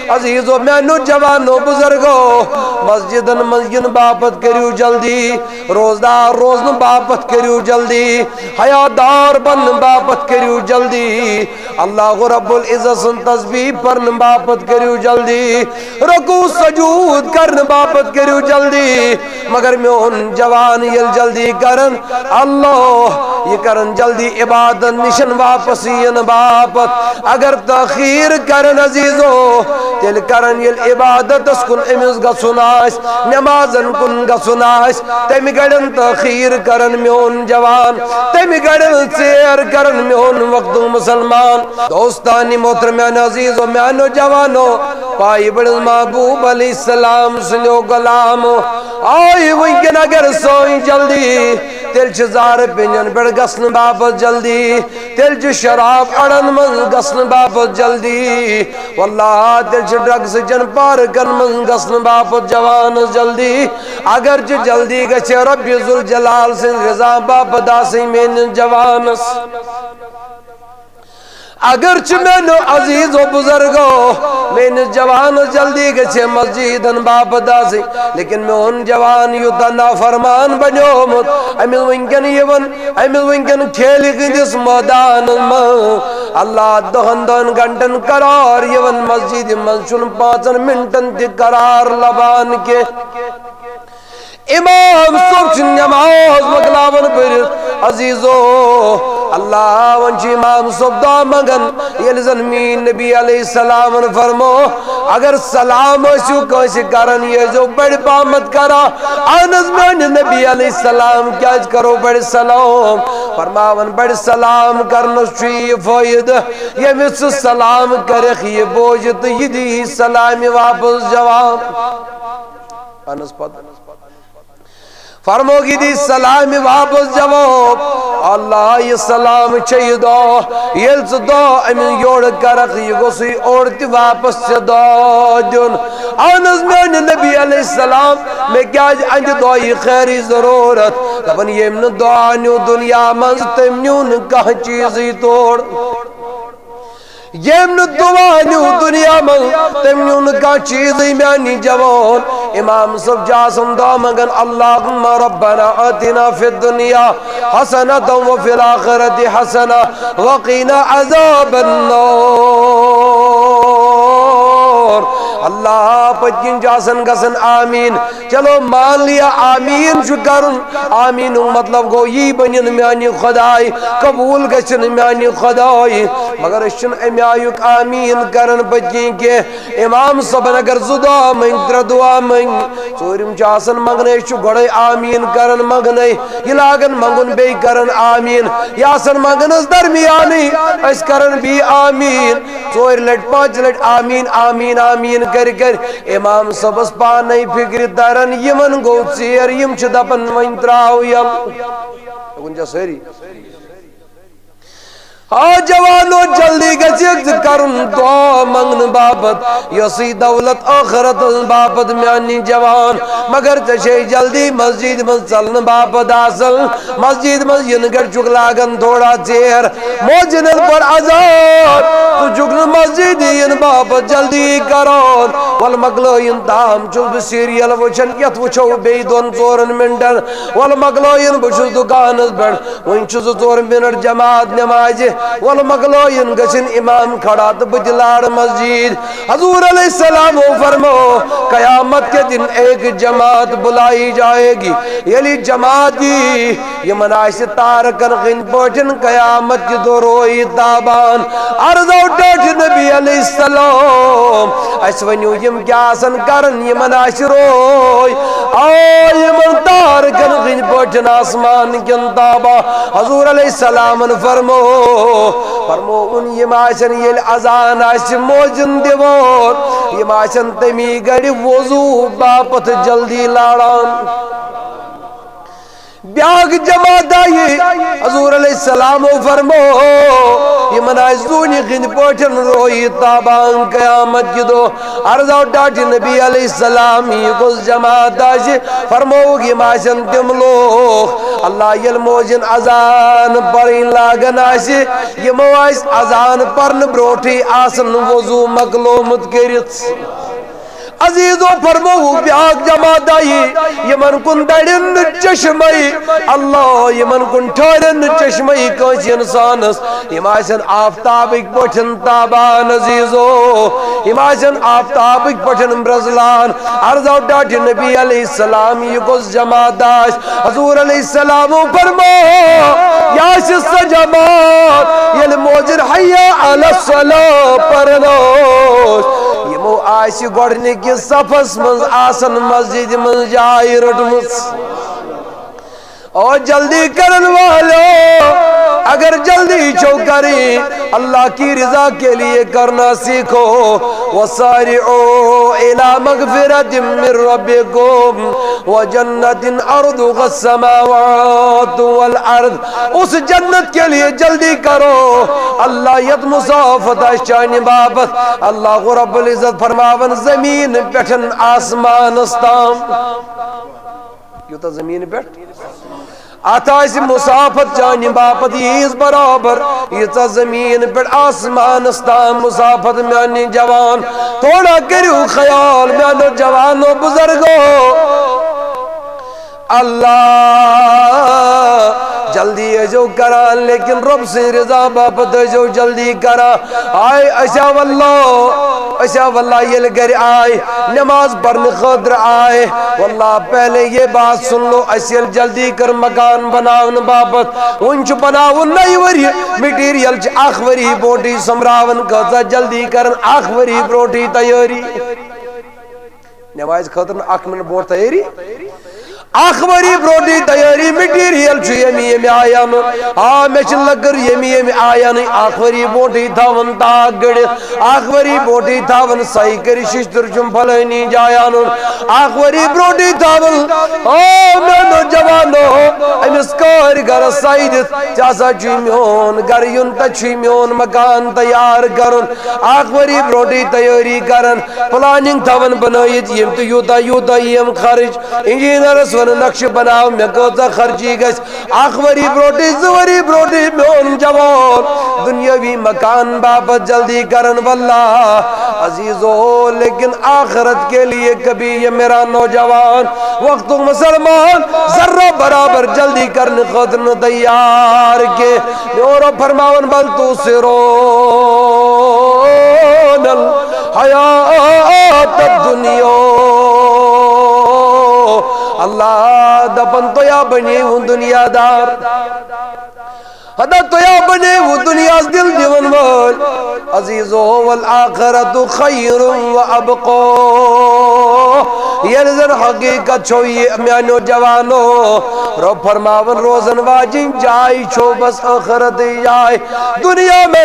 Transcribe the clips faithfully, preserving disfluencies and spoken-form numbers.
عزیزو، میانیو جوانو، بزرگو، مسجدن منٛز یِنہٕ باپتھ کٔرِو جلدی، روزدار روزنہٕ باپتھ کٔرِو جلدی، حیادار بننہٕ باپتھ کٔرِو جلدی، اللہ رب العزت سٕنٛز تسبیح پرنہٕ باپتھ کٔرِو جلدی، رکوع سجود کرنہٕ باپتھ کٔرِو جلدی۔ مگر میون جوان ییٚلہِ جلدی کرن، اللہ، یہِ کرن جلدی عبادت نِشن واپس یِنہٕ باپتھ۔ اگر تاخیر کرن عزیزو، تیٚلہِ کرن ییٚلہِ عبادتس کُن أمِس گژھُن آسہِ، نمازن کُن گژھُن آسہِ، تمہِ گڑن تاخیر کرن میون جوان، تمہِ گڑن ژیر کرن میون وقتُک مسلمان۔ دوستانی محترم، میانیو عزیزو، میانیو جوانو، پایہِ بڑس محبوب علیہ السلام سٕنٛدیو غلامو، آیہِ وٕنکٮ۪ن اگر سٲنۍ جلدی، تیٚلہِ چھِ زارٕ پیٚنٮ۪ن پٮ۪ٹھ گژھنہٕ باپتھ جلدی، تیٚلہِ چھِ شراب اڑن منٛز گژھنہٕ باپتھ جلدی، واللہ تیٚلہِ چھِ ڈرگس چٮ۪ن پارکن منٛز گژھنہٕ باپتھ جوانس جلدی۔ اگر چھِ جلدی گژھِ رب ذوالجلال سٕنٛز رضا باپتھ آسٕنۍ میٲنِس جوانس۔ اگر چھُ میانیو عزیزو بزرگو، میٲنِس جوانس جلدی گژھِ مسجدن باپتھ آسٕنۍ، لیکن میون جوان یوٗتاہ نافرمان بنیومُت، أمِس وٕنکٮ۪ن یِوان، أمِس وٕنکٮ۪ن کھیلہِ ہٕنٛدِس مٲدانس منٛز اللہ دہن دہن گھنٹن قرار یِوان، مسجدِ منٛز چھُنہٕ پانٛژن منٹن تہِ قرار لبان کینٛہہ۔ امام صٲب چھِ نماز مۄکلاوان پٔرِتھ، عزیزو، اللہ، وۄنۍ چھُ امام صٲب دعا منٛگان۔ ییٚلہِ زن میٲنۍ نبی علیہ السلامن فرمو، اگر سلام ٲسِو کٲنٛسہِ کران، یہِ ٲسۍزیو بڑِ پہمتھ کران۔ اہن حظ، میٲنہِ نبی علیہ السلام کیازِ کرو بڑِ سلام؟ فرماوان، بڑِ سلام کرنس چھُ یہِ فٲیدٕ، ییٚمِس ژٕ سلام کرکھ، یہِ بوزِ تہٕ یہِ دی سلامہِ واپس جواب۔ اہن حظ، پتہٕ فرموگی دی سلام واپس جواب۔ اللہ، یہِ سلام چھے یہِ دعا، ییٚلہِ ژٕ دعا أمِس یورٕ کرکھ، یہِ گوٚژھُے اورٕ تہِ واپس ژےٚ دعا دیُن۔ اہن حظ، میانہِ نبی علیہ السلام، مےٚ کیازِ اندِ دعایہِ خیرٕچ ضروٗرت؟ دپان، ییٚمۍ نہٕ دعا نیوٗ دُنیا منٛز، تٔمۍ نیوٗ نہٕ کانٛہہ چیٖزٕے تور۔ ییٚمۍ نہٕ دُعا نیوٗ دُنیا منٛز، تٔمۍ نیوٗ نہٕ کانٛہہ چیٖزٕے۔ میٛانہِ جوان، امام صٲب چھُ آسان دعا منٛگان، اللہم ربنا آتنا فی الدنیا حسنة وفی الآخرة حسنة وقنا عذاب النار۔ اللہ پٔتۍ کِنۍ چھُ آسان گژھان آمیٖن۔ چلو مان لیا، آمیٖن چھُ کرُن۔ آمیٖنُک مطلب گوٚو، یی بٔنِن میانہِ خۄداے، قبوٗل گژھن میانہِ خۄداے۔ مگر أسۍ چھِنہٕ اَمہِ آیُک آمیٖن کران پٔتۍ کِنۍ کینٛہہ۔ امام صٲبن اگر زٕ دعا منٛگۍ، ترٛےٚ دعا منٛگۍ، ژوٗرِم چھُ آسان منٛگنے، أسۍ چھِ گۄڈے آمیٖن کران منٛگنے۔ یہِ لاگان منٛگُن، بیٚیہِ کران آمیٖن۔ یہِ آسان منٛگنس درمیانٕے، أسۍ کران بیٚیہِ آمیٖن۔ ژورِ لٹہِ، پانٛژِ لٹہِ آمیٖن، آمیٖن، آمیٖن کرِ کرِ۔ امام صٲبس پانے فکرِ تران، یِمن گوٚو ژیر، یِم چھِ دپان، وۄنۍ تراو یلہٕ۔ دوٚپُن، چھا سٲری؟ آ جوانو، جلدی گژھِ ژٕ کرُن دعا منٛگنہٕ باپتھ، یۄسٕے دولت ٲخرت باپتھ میٛانہِ جوان۔ مگر ژےٚ چھے جلدی مسجد منٛز ژلنہٕ باپتھ آسان، مسجد منٛز یِنہٕ گڑِ چھُکھ لاگان تھوڑا ژیر۔ مؤذنن پٔر اذان، ژٕ چھُکھ نہٕ مسجد یِنہٕ باپتھ جلدی کران۔ ولہٕ مۄکلٲیِن، تام چھُس بہٕ serial وٕچھان، یتھ وٕچھو بیٚیہِ دۄن ژورن منٹن۔ ولہٕ مۄکلٲیِن، بہٕ چھُس دُکانس پٮ۪ٹھ، وۄنۍ چھُ زٕ ژور منٹ جماعت نمازِ۔ ولہٕ مۄکلٲیِن، گٔژھِن امام کھڑا تہٕ بہٕ تہِ لارٕ مسجد۔ حضور علیہ السلام فرمو، قیامت کے دن ایک جماعت بلائی جائے گی۔ ییٚلہِ جماعت یی، یِمن آسہِ تارکن ہٕنٛدۍ پٲٹھۍ قیامت کہِ دۄہ روے تابان۔ عرضو ٹٲٹھۍ نبی علیہ السلام، اسہِ ؤنِو، یِم کیٛاہ آسن کران؟ یِمن آسہِ روے، آ، یِمن تارکن ہٕنٛدۍ پٲٹھۍ آسمان کٮ۪ن تابان۔ حضور علیہ السلامن فرمو، فرمووُن، یِم آسن ییٚلہِ اذان آسہِ مؤذن دِوان، یِم آسن تمی گڑِ وضو باپتھ جلدی لاران۔ بیاکھ جماعت آیہِ، حضور علیہ السلامو فرمو، یِمن آسہِ زوٗنہِ ہٕنٛدۍ پٲٹھۍ رویہِ تابان قیامت کہِ دۄہ۔ عرض آو ٹاٹھہِ نبی علیہ السلام، یہِ کۄس جماعت آسہِ؟ فرمووُکھ، یِم آسن تِم لوٗکھ، اللہ ییٚلہِ مؤذن اذان پرٕنۍ لاگان آسہِ، یِمو آسہِ اذان پرنہٕ برونٹھٕے آسان وضو مۄکلومُت کٔرِتھ۔ عزیزو، فرمووُکھ، بیاکھ جماعت آیہِ، یِمن کُن دَرن نہٕ چشمے اللہ، یِمن کُن ٹھہرن نہٕ چشمے کٲنٛسہِ اِنسانس۔ یِم آسن آفتابٕکۍ پٲٹھۍ تابان، عزیزو، یِم آسن آفتابٕکۍ پٲٹھۍ برزلان۔ عرض آو ٹاٹھہِ نبی علیہ السلام، یہِ کۄس جماعت آسہِ؟ حضور علیہ السلام فرمو، یہِ آسہِ سۄ جماعت، ییٚلہِ مؤذن حی علی الصلاۃ پران اوس، یِمو آسہِ گۄڈٕنِکِس صفس منٛز آسن مسجدِ منٛز جاے رٔٹمٕژ۔ او جلدی کرن والو، اگر جلدی چھو کریں، اللہ کی رضا کے لیے کرنا سیکھو۔ وسارعوا الی مغفرۃ من ربکم وجنۃ عرضها السماوات والارض۔ اس جنت کے لیے جلدی کرو، اللہ یت مسافت آسہِ چانہِ باپتھ۔ اللہ رب العزت فرماون، زمین پٮ۪ٹھ آسمانس تام۔ یوٗتاہ زمین پٮ۪ٹھ اتھ آسہِ مسافت چانہِ باپتھ ییٖژ برابر، ییٖژاہ زمین پٮ۪ٹھ آسمانس تام مسافت۔ میانہِ جوان، تھوڑا کٔرِو خیال، میانیو جوانو، بزرگو۔ اللہ جلدی ٲسۍزیو کران، لیکن رۄب سٕنٛدِ رضا باپتھ ٲسۍزیو جلدی کران۔ آے أسۍ آو اللہ، أسۍ آو اللہ ییٚلہِ گرِ آے، نماز پرنہٕ خٲطرٕ آے۔ واللہ پہلے یہ بات سن لو، اَسہِ ییٚلہِ جلدی کٔر مکان بناونہٕ باپتھ، وۄنۍ چھُ بناوُن نَیہِ ؤریہِ، مٹیریل چھِ اکھ ؤری برونٹھٕے سۄمبراوان، کۭژاہ جلدی کران اکھ ؤری برونٹھٕے تیٲری۔ نمازِ خٲطرٕ نہٕ اکھ منٹ برونٹھ تیٲری، اکھ ؤری برونٹھٕے تیٲری، مٹیریل چھُ ییٚمہِ ییٚمہِ آیہِ اَنُن۔ آ، مےٚ چھِ لٔکٕر ییٚمہِ ییٚمہِ آیہِ اَنٕنۍ، اکھ ؤری برونٹھٕے تھاوُن تاک گٔڑِتھ، اکھ ؤری برونٹھٕے تھاوُن سَے کٔرِتھ شِشتٕر چھُم فلٲنی جایہِ اَنُن، اکھ ؤری برونٹھٕے تھاوُن۔ او میانیو جوانو، أمِس کٲرۍ گرس سَے دِتھ، ژےٚ ہسا چھُے میون گرٕ یُن، تَتہِ چھُے میون مکان تیار کرُن۔ اکھ ؤری برونٹھٕے تیٲری کران، پلاننگ تھاوان بنٲیِتھ، یِم تہِ یوٗتاہ یوٗتاہ یِم خرٕچ، انجینئرس ونان، نقشہٕ بناو، مےٚ کۭژاہ خرچی گژھِ۔ اکھ ؤری برونٹھٕے، زٕ ؤری برونٹھٕے میون جوان دنیاوی مکان باپتھ جلدی کران۔ واللہ عزیزو، لیکن آخرت کے لیے کبھی یہ میرا نوجوان وقت مسلمان ذرہ برابر جلدی کرنہٕ خٲطرٕ نہٕ تیار کینٛہہ۔ میون رب فرماوان، بل تؤثرون الحیات الدنیا۔ اللہ دپان، تُہۍ ہا بنیوٕ دنیا دار۔ ہتا تُہۍ ہا بنیوٕ دنیاہس دِل دِوان وٲلۍ۔ عزیزو، والآخرۃ خیر و ابقیٰ۔ ییٚلہِ زن حقیقت چھو یہِ میانیو جوانو، رب فرماوان روزن واجن جاے چھو بس آخرت جاے۔ دنیا میں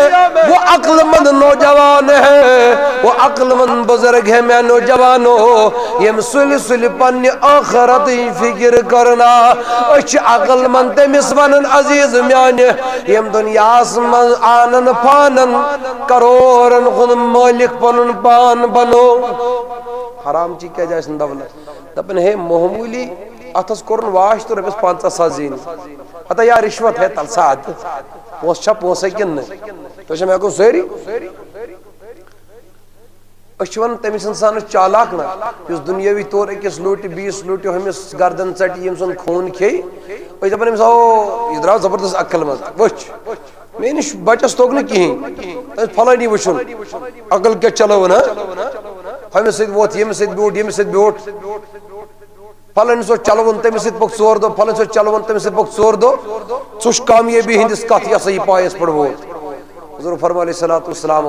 وہ عقل مند نوجوان ہے، وہ عقل مند بزرگ ہے میانیو جوانو، یم سُلہِ سُلہِ پننہِ آخرت فکر کرنا۔ أسۍ چھِ عقل مند تٔمِس ونان عزیز میانہِ، یم دنیاہس منٛز آنن پانن کرورن ہُنٛد مٲلک پنُن پان بنو۔ حرام چی کیٛازِ آسہِ نہٕ دولت؟ دپان، ہے، معموٗلی اتھس کوٚرُن واش تہٕ رۄپیس پنٛژاہ ساس زیٖنۍ۔ ہتا یا رشوت ہے تل سا اتہِ۔ پونٛسہٕ چھا پونٛسے کِنہٕ نہٕ؟ تُہۍ چھا مےٚ ہٮ۪کُن سٲری؟ أسۍ چھِ ونان تٔمِس انسانس چالاک نا، یُس دُنیٲوی طور أکِس لوٗٹہِ، بیٚیِس لوٗٹہِ، ہُمِس گردن ژٹہِ، ییٚمۍ سُنٛد خوٗن کھیٚیہِ۔ أسۍ دپان أمِس، او، یہِ درٛاو زبردست عقل منٛز۔ وٕچھ، میٲنِس بچس توٚگ نہٕ کِہیٖنۍ۔ تٔمِس فلٲنی وٕچھُن، عقل کیٛاہ چلٲوٕن، ہا؟ ہُمِس سۭتۍ ووٚتھ، ییٚمِس سۭتۍ بیوٗٹھ، ییٚمِس سۭتۍ بیوٗٹھ۔ فلٲنِس اوس چلوُن، تٔمِس سۭتۍ پوٚک ژور دۄہ، فلٲنِس اوس چلوُن، تٔمِس سۭتۍ پوٚک ژور دۄہ۔ ژٕ وٕچھ کامیٲبی ہٕنٛدِس کتھ، یہِ ہسا یہِ پایس پٮ۪ٹھ ووت۔ حضور فرموو علیہ الصلوۃ والسلام،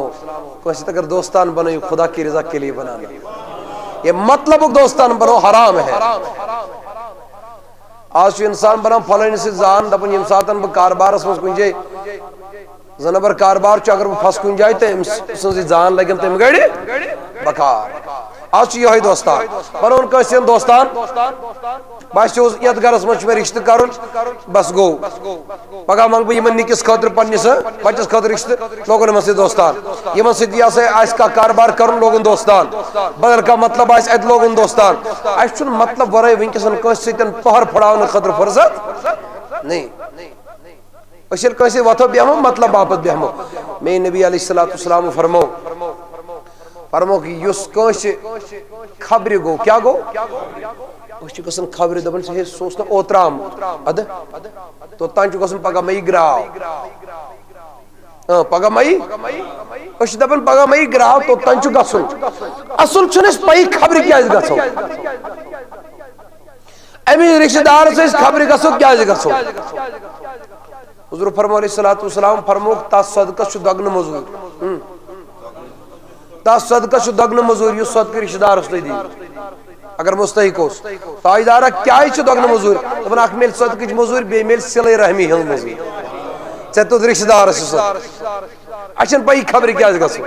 کٲنٛسہِ تہِ اگر دوستان بنٲیِو، خدا کی رضا کے لیے بنانا۔ یہ مطلبُک دوستان بنو حرام ہے۔ آز چھُ انسان بنان فلٲنِس سۭتۍ زان، دپان، ییٚمہِ ساتن بہٕ کاربارس منٛز کُنہِ جایہِ زٕ نمبر کاربار چھُ، اگر بہٕ پھسہٕ کُنہِ جایہِ تہٕ أمۍ سٕنٛز یہِ زان لگن تَمہِ گڑِ بکار۔ آز چھُ یِہوٚے دوستان، بنووُن کٲنٛسہِ ہُنٛد دوستان۔ بس یہِ اوس، یتھ گرس منٛز چھُ مےٚ رشتہٕ کرُن، بس گوٚو۔ پگاہ منٛگہٕ بہٕ یِمن نِکِس خٲطرٕ، پننِس بچس خٲطرٕ رشتہٕ، لوگُن یِمن سۭتۍ دوستان۔ یِمن سۭتۍ یہِ ہسا آسہِ کانٛہہ کاربار کرُن، لوگُن دوستان۔ بدل کانٛہہ مطلب آسہِ، اتہِ لوگُن دوستان۔ اسہِ چھُنہٕ مطلب ورٲے وٕنکیٚس کٲنٛسہِ سۭتۍ پہر پھٕڑاونہٕ خٲطرٕ فرصت۔ نہیں۔ أسۍ ییٚلہِ کٲنٛسہِ وۄتھو بیٚہمو، مطلب باپتھ بیٚہمو۔ میٲنۍ نبی علیہ الصلوۃ والسلام فرمو، فرموکھ، یُس کٲنٛسہِ خبرِ گوٚو، کیٛاہ گوٚو؟ أسۍ چھِ گژھان خبرِ، دَپان چھِ، ہے، سُہ اوس نہٕ اوترٕ آمُت۔ اَدٕ توٚتام چھُ گژھُن، پگاہ مہ یی گراو۔ اۭں، پگاہ مہ یی۔ أسۍ چھِ دَپان، پگاہ مہ یی گراو، توٚتام چھُ گژھُن۔ اَصٕل چھُنہٕ اَسہِ پَیی خبرِ کیٛازِ گژھو۔ أمِس رِشتہٕ دارس أسۍ خبرِ گژھو، کیٛازِ گژھو؟ حضور فرمو علیہ الصلوۃ والسلام، فرموکھ، تس صدقس چھُ دۄگنہٕ مٔزوٗرۍ۔ ہم۔ تس صدقس چھُ دۄگنہٕ مٔزوٗرۍ، یُس صدقہٕ رِشتہٕ دارس تُہۍ دِیِو۔ اگر مستحق اوس، تاجدارا کیٛازِ چھُ دۄگنہٕ مٔزوٗرۍ؟ دَپان، اکھ میلہِ صدقٕچ مٔزوٗرۍ، بیٚیہِ میلہِ صلے رحمی ہٕنٛز مٔزوٗرۍ۔ ژےٚ توٚت رِشتہٕ دارس چھُ سُہ۔ اَسہِ چھَنہٕ پَیی خبرِ کیٛازِ گژھو۔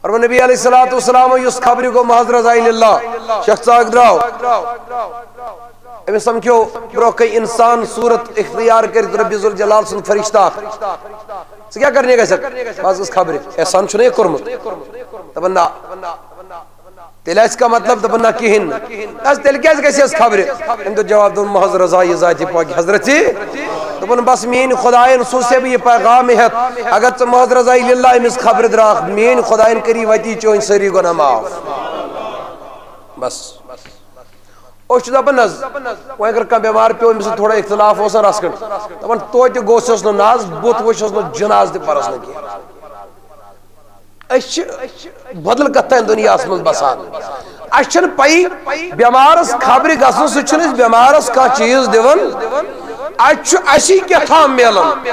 فرمو نبی علیہ الصلوۃ والسلام، یُس خبرِ گوٚو محض رضائی للہ، شخص اکھ درٛاو۔ أمِس سمکھیو برٛونٛہہ کَنہِ اِنسان صوٗرت اختیار کٔرِتھ رۄبِ ذوالجلال سُنٛد فرشتہٕ اکھ۔ ژٕ کیٛاہ کرنہِ گژھکھ؟ بہٕ حظ گژھٕ خبرِ۔ احسان چھُنہ یہِ کوٚرمُت؟ دَپان، نہ۔ تیٚلہِ آسہِ کانٛہہ مطلب؟ دَپان، نہ، کِہیٖنۍ نہٕ۔ نہ حظ، تیٚلہِ کیٛازِ گژھِ اَسہِ خبرِ؟ أمۍ دوٚپ جواب، دوٚپُن، محض رضائی ذاتِ پاک حضرتِ۔ دوٚپُن، بس میٛٲنۍ خۄدایَن سوٗزے بہٕ یہِ پیغام ہٮ۪تھ، اگر ژٕ محض رضائی للہ أمِس خبرِ درٛاکھ، میٛٲنۍ خۄدایَن کٔری وتی چٲنۍ سٲری گۄناہ معاف۔ بس۔ أسۍ چھِ دَپان، نہ حظ، وۄنۍ اگر کانٛہہ بٮ۪مار پیوٚو، أمِس سۭتۍ تھوڑا اختلاف اوس نہ رَژھ کھنٛڈ، دَپان، توتہِ گوٚژھُس نہٕ، نہ حظ، بُتھ وٕچھُس نہٕ، جنازٕ تہِ پَرَس نہٕ کینٛہہ۔ أسۍ چھِ بدل کتھ تام دُنیاہَس منٛز بسان۔ اَسہِ چھَنہٕ پَیی بٮ۪مارَس خبرِ گژھُن، سُہ چھُنہٕ أسۍ بٮ۪مارَس کانٛہہ چیٖز دِوان۔ اَتہِ چھُ اَسی کیٛاہ تام میلان۔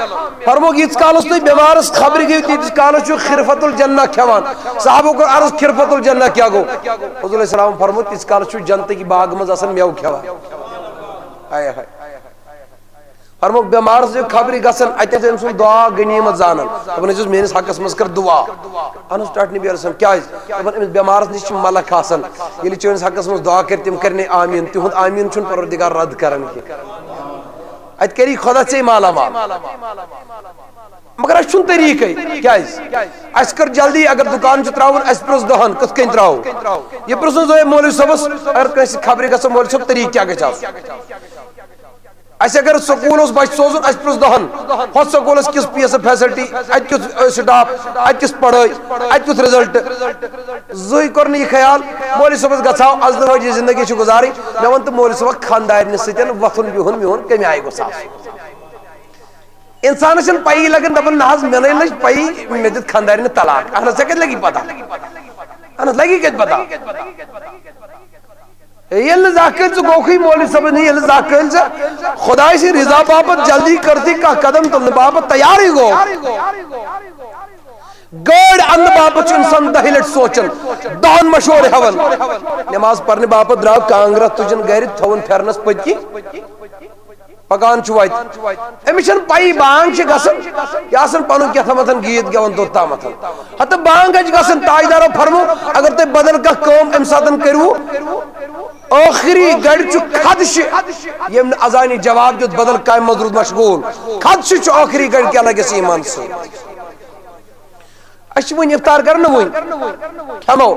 فرموکھ، ییٖتِس کالَس تُہۍ بٮ۪مارَس خبرِ گٔیِو، تیٖتِس کالَس چھُ خرفت الجنہ کھٮ۪وان۔ صحابو کوٚر عرض، خرفت الجنہ کیٛاہ گوٚو؟ حضور علیہ السلام فرموو، تیٖتِس کالَس چھُ جنتہٕ کہِ باغہٕ منٛز آسان مٮ۪وٕ کھٮ۪وان۔ ہاے ہاے۔ فرموکھ، بٮ۪مارَس یہِ خبرِ گژھان، اَتہِ ٲسۍ أمۍ سُنٛد دُعا غنیٖمت زانان۔ دَپان ٲسِس، میٛٲنِس حقَس منٛز کر دُعا۔ اَہن حظ، ٹاٹھۍ نبی علیہ السلام، کیٛازِ؟ دَپان، أمِس بٮ۪مارَس نِش چھِ ملک آسان۔ ییٚلہِ چٲنِس حقَس منٛز دُعا کَرِ، تِم کَرِ نے آمیٖن۔ تِہُنٛد آمیٖن چھُنہٕ پروردگار رد کران کینٛہہ۔ اَتہِ کَری خۄدا ژے مالا مال۔ مگر اَسہِ چھُنہٕ طریٖقَے۔ کیٛازِ؟ اَسہِ کٔر جلدی، اگر دُکان چھُ ترٛاوُن، اَسہِ پرٛژھ دَہَن، کِتھ کٔنۍ ترٛاوو؟ یہِ پرٛژھُن زٲے مولوی صٲبَس، اگر کٲنٛسہِ خبرِ گژھو، مولوی صٲب، طریٖقہٕ کیٛاہ گژھِ آسُن؟ اَسہِ اگر سکوٗل اوس بچہٕ سوزُن، اَسہِ پرٛژھ دَہَن، ہۄتھ سکوٗلَس کِژھ پیٖسہٕ فیسلٹی، اَتہِ کیُتھ، اَ، سٹاف، اَتہِ کِژھ پڑھٲے، اَتہِ کیُتھ رِزلٹ۔ زٕے کوٚر نہٕ یہِ خیال، مولوی صٲبَس گژھاو اَز نہٕ وٲجی زندگی چھِ گُزارٕنۍ۔ مےٚ وَن تہٕ مولوی صٲبَہ، خانٛدارنہِ سۭتۍ وۄتھُن بِہُن میون کَمہِ آیہِ گوٚژھ آسُن؟ اِنسانَس چھَنہٕ پَیی لَگان، دَپان، نہ حظ، مےٚ نَے لٔج پَیی، مےٚ دیُت خانٛدارنہِ طلاق۔ اَہَن حظ، ژےٚ کَتہِ لَگی پَتہ؟ اَہَن حظ، لَگی کَتہِ پَتہ؟ ییٚلہِ نہٕ زانٛہہ کٲلۍ ژٕ گوٚوکھٕے مولوی صٲبَس نِش، ییٚلہِ نہٕ زانٛہہ کٲلۍ ژٕ خۄداے سٕنٛدِ رضا باپتھ جلدی کٔرتھٕے کانٛہہ قدم تُلنہٕ باپتھ تیارٕے گوٚو۔ گٲڑۍ اَننہٕ باپتھ چھُ اِنسان دَہہِ لَٹہِ سونٛچان، دَہَن مَشوَرٕ ہٮ۪وان۔ نٮ۪ماز پَرنہٕ باپتھ درٛاو کانٛگرَس تُجِن گَرِ، تھٲوٕن پھٮ۪رنَس پٔتۍ کِنۍ۔ پکان چھُ وتہِ۔ أمِس چھَنہٕ پَیی بانٛگ چھِ گژھان، یہِ آسان پَنُن کیٛاہ تامَتھ گیٖت گٮ۪وان توٚت تامَتھ۔ ہتہٕ بانٛگ چھِ گژھان، تاجدارو فرمو، اگر تُہۍ بدل کانٛہہ کٲم اَمہِ ساتَن کٔرِو، ٲخری گَڑِ چھُ خدشہِ، ییٚمۍ نہٕ اذانہِ جواب دیُت، بدل کامہِ منٛز روٗد مشغوٗل۔ خدشہِ چھُ ٲخری گَڑِ کیٛاہ لَگٮ۪س ایٖمان سۭتۍ۔ أسۍ چھِ وٕنہِ افطار کران نہٕ وٕنہِ۔ کھٮ۪مو۔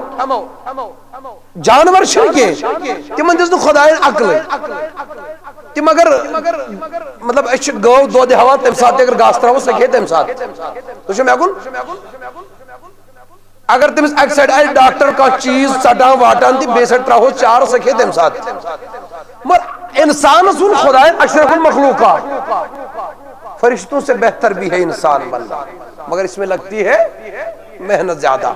جانور چھِنہٕ کینٛہہ۔ تِمن دِژ نہٕ خۄدایَن عقلٕے۔ تِم اگر، مطلب، أسۍ چھِ گٲو دۄد ہٮ۪وان، تَمہِ ساتہٕ تہِ اگر گاسہٕ ترٛاوو، سۄ کھیٚیہِ تَمہِ ساتہٕ۔ تُہۍ چھِو مےٚ کُن؟ اگر تٔمِس اَکہِ سایڈٕ آسہِ ڈاکٹر کانٛہہ چیٖز ژَٹان واٹان تہِ، بیٚیہِ سایڈٕ ترٛاوہوس چارٕ، سۄ کھیٚیہِ تَمہِ ساتہٕ۔ مگر اِنسانَس ووٚن خۄدایَن اشرف المخلوقات۔ فرشتوں سے بہتر بھی ہے انسان بننا، مگر اس میں لگتی ہے محنت زیادہ۔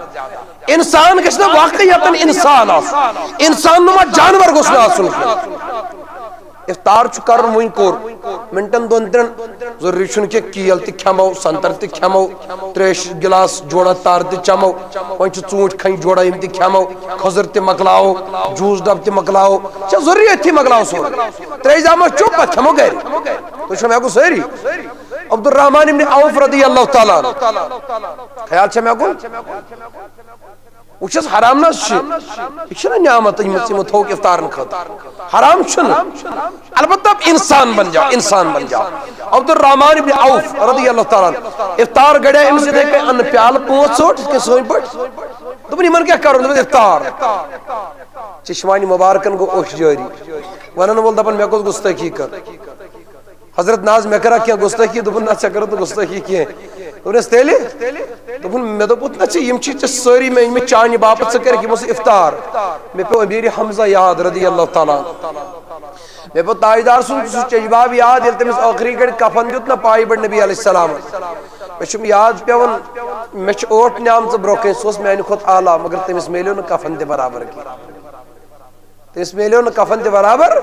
انسان گژھِ نہٕ واقعیتاً انسان آسُن، انسان نما جانور گوٚژھ نہٕ آسُن کینٛہہ۔ افطار چھُ کرُن، وُنہِ کوٚر، منٹن دۄن ترٛٮ۪ن، ضروٗری چھُنہٕ کینٛہہ کیل تہِ کھٮ۪مو، سنگتر تہِ کھٮ۪مو، تریش گلاس جوڑا تار تہِ چمو، وۄنۍ چھُ ژوٗنٛٹھۍ کھنٛجہِ جوڑا یِم تہِ کھٮ۪مو، کھٔزٕر تہِ مۄکلاوو، جوٗس ڈبہٕ تہِ مۄکلاوو، چھا ضروٗری أتھی مۄکلاوو سورُے؟ تریش زامہ چوٚپ، پتہٕ کھٮ۪مو گرِ۔ تُہۍ چھِو مےٚ گوٚو سٲری؟ عبدالرحمان ابن عوف رضی اللہ تعالیٰ عنہ۔ خیال چھا مےٚ کُن؟ وٕچھ حظ، حرام نہ حظ چھِ، یہِ چھِنہ نعمت أنۍ مٕژ یِمو تھوٚوُکھ افطارن خٲطرٕ۔ حرام چھُنہٕ۔ البتہ انسان بن جاو، انسان بن جاو۔ عبدالرحمان ابن عوف رضی اللہ تعالیٰ عنہ، افطار گڑیا أمِس یِتھَے کٔنۍ اَنہٕ پیالہٕ پانٛژھ ژوٚٹ، یِتھ کٔنۍ سٲنۍ پٲٹھۍ۔ دوٚپُن، یِمن کیٛاہ کرُن؟ دوٚپُن، افطار۔ چشمانِ مبارکن گوٚو اوٚش جٲری۔ ونن وول دپان، مےٚ گوٚژھ گُستٲخی کر۔ حضرت، نہ حظ، مےٚ کٔرا کینٛہہ گُستٲخی؟ دوٚپُن، نہ، ژےٚ کٔرٕتھ نہٕ گُستٲخی کینٛہہ۔ دوٚپنس، تیٚلہِ؟ دوٚپُن، مےٚ دوٚپُتھ نہ ژےٚ، یِم چھِ ژےٚ سٲری مےٚ أنۍ مٕتۍ چانہِ باپتھ، ژٕ کٔرِکھ یِمو سۭتۍ افطار۔ مےٚ پیوٚو امیر حمزہ یاد رضی اللہ تعالیٰ عنہ۔ مےٚ پیوٚو تاجدار سُنٛد سُہ چچباب یاد، ییٚلہِ تٔمِس ٲخری گڑِ کفن دیُت نہ پایہِ پٮ۪ٹھ نبی علیہ السلام۔ مےٚ چھُم یاد پیوان، مےٚ چھِ ٲٹھ نعمژٕ برونٛہہ کنہِ، سُہ اوس میانہِ کھۄتہٕ اعلیٰ، مگر تٔمِس میلیو نہٕ کفن تہِ برابر کینٛہہ۔ تٔمِس میلیو نہٕ کفن تہِ برابر۔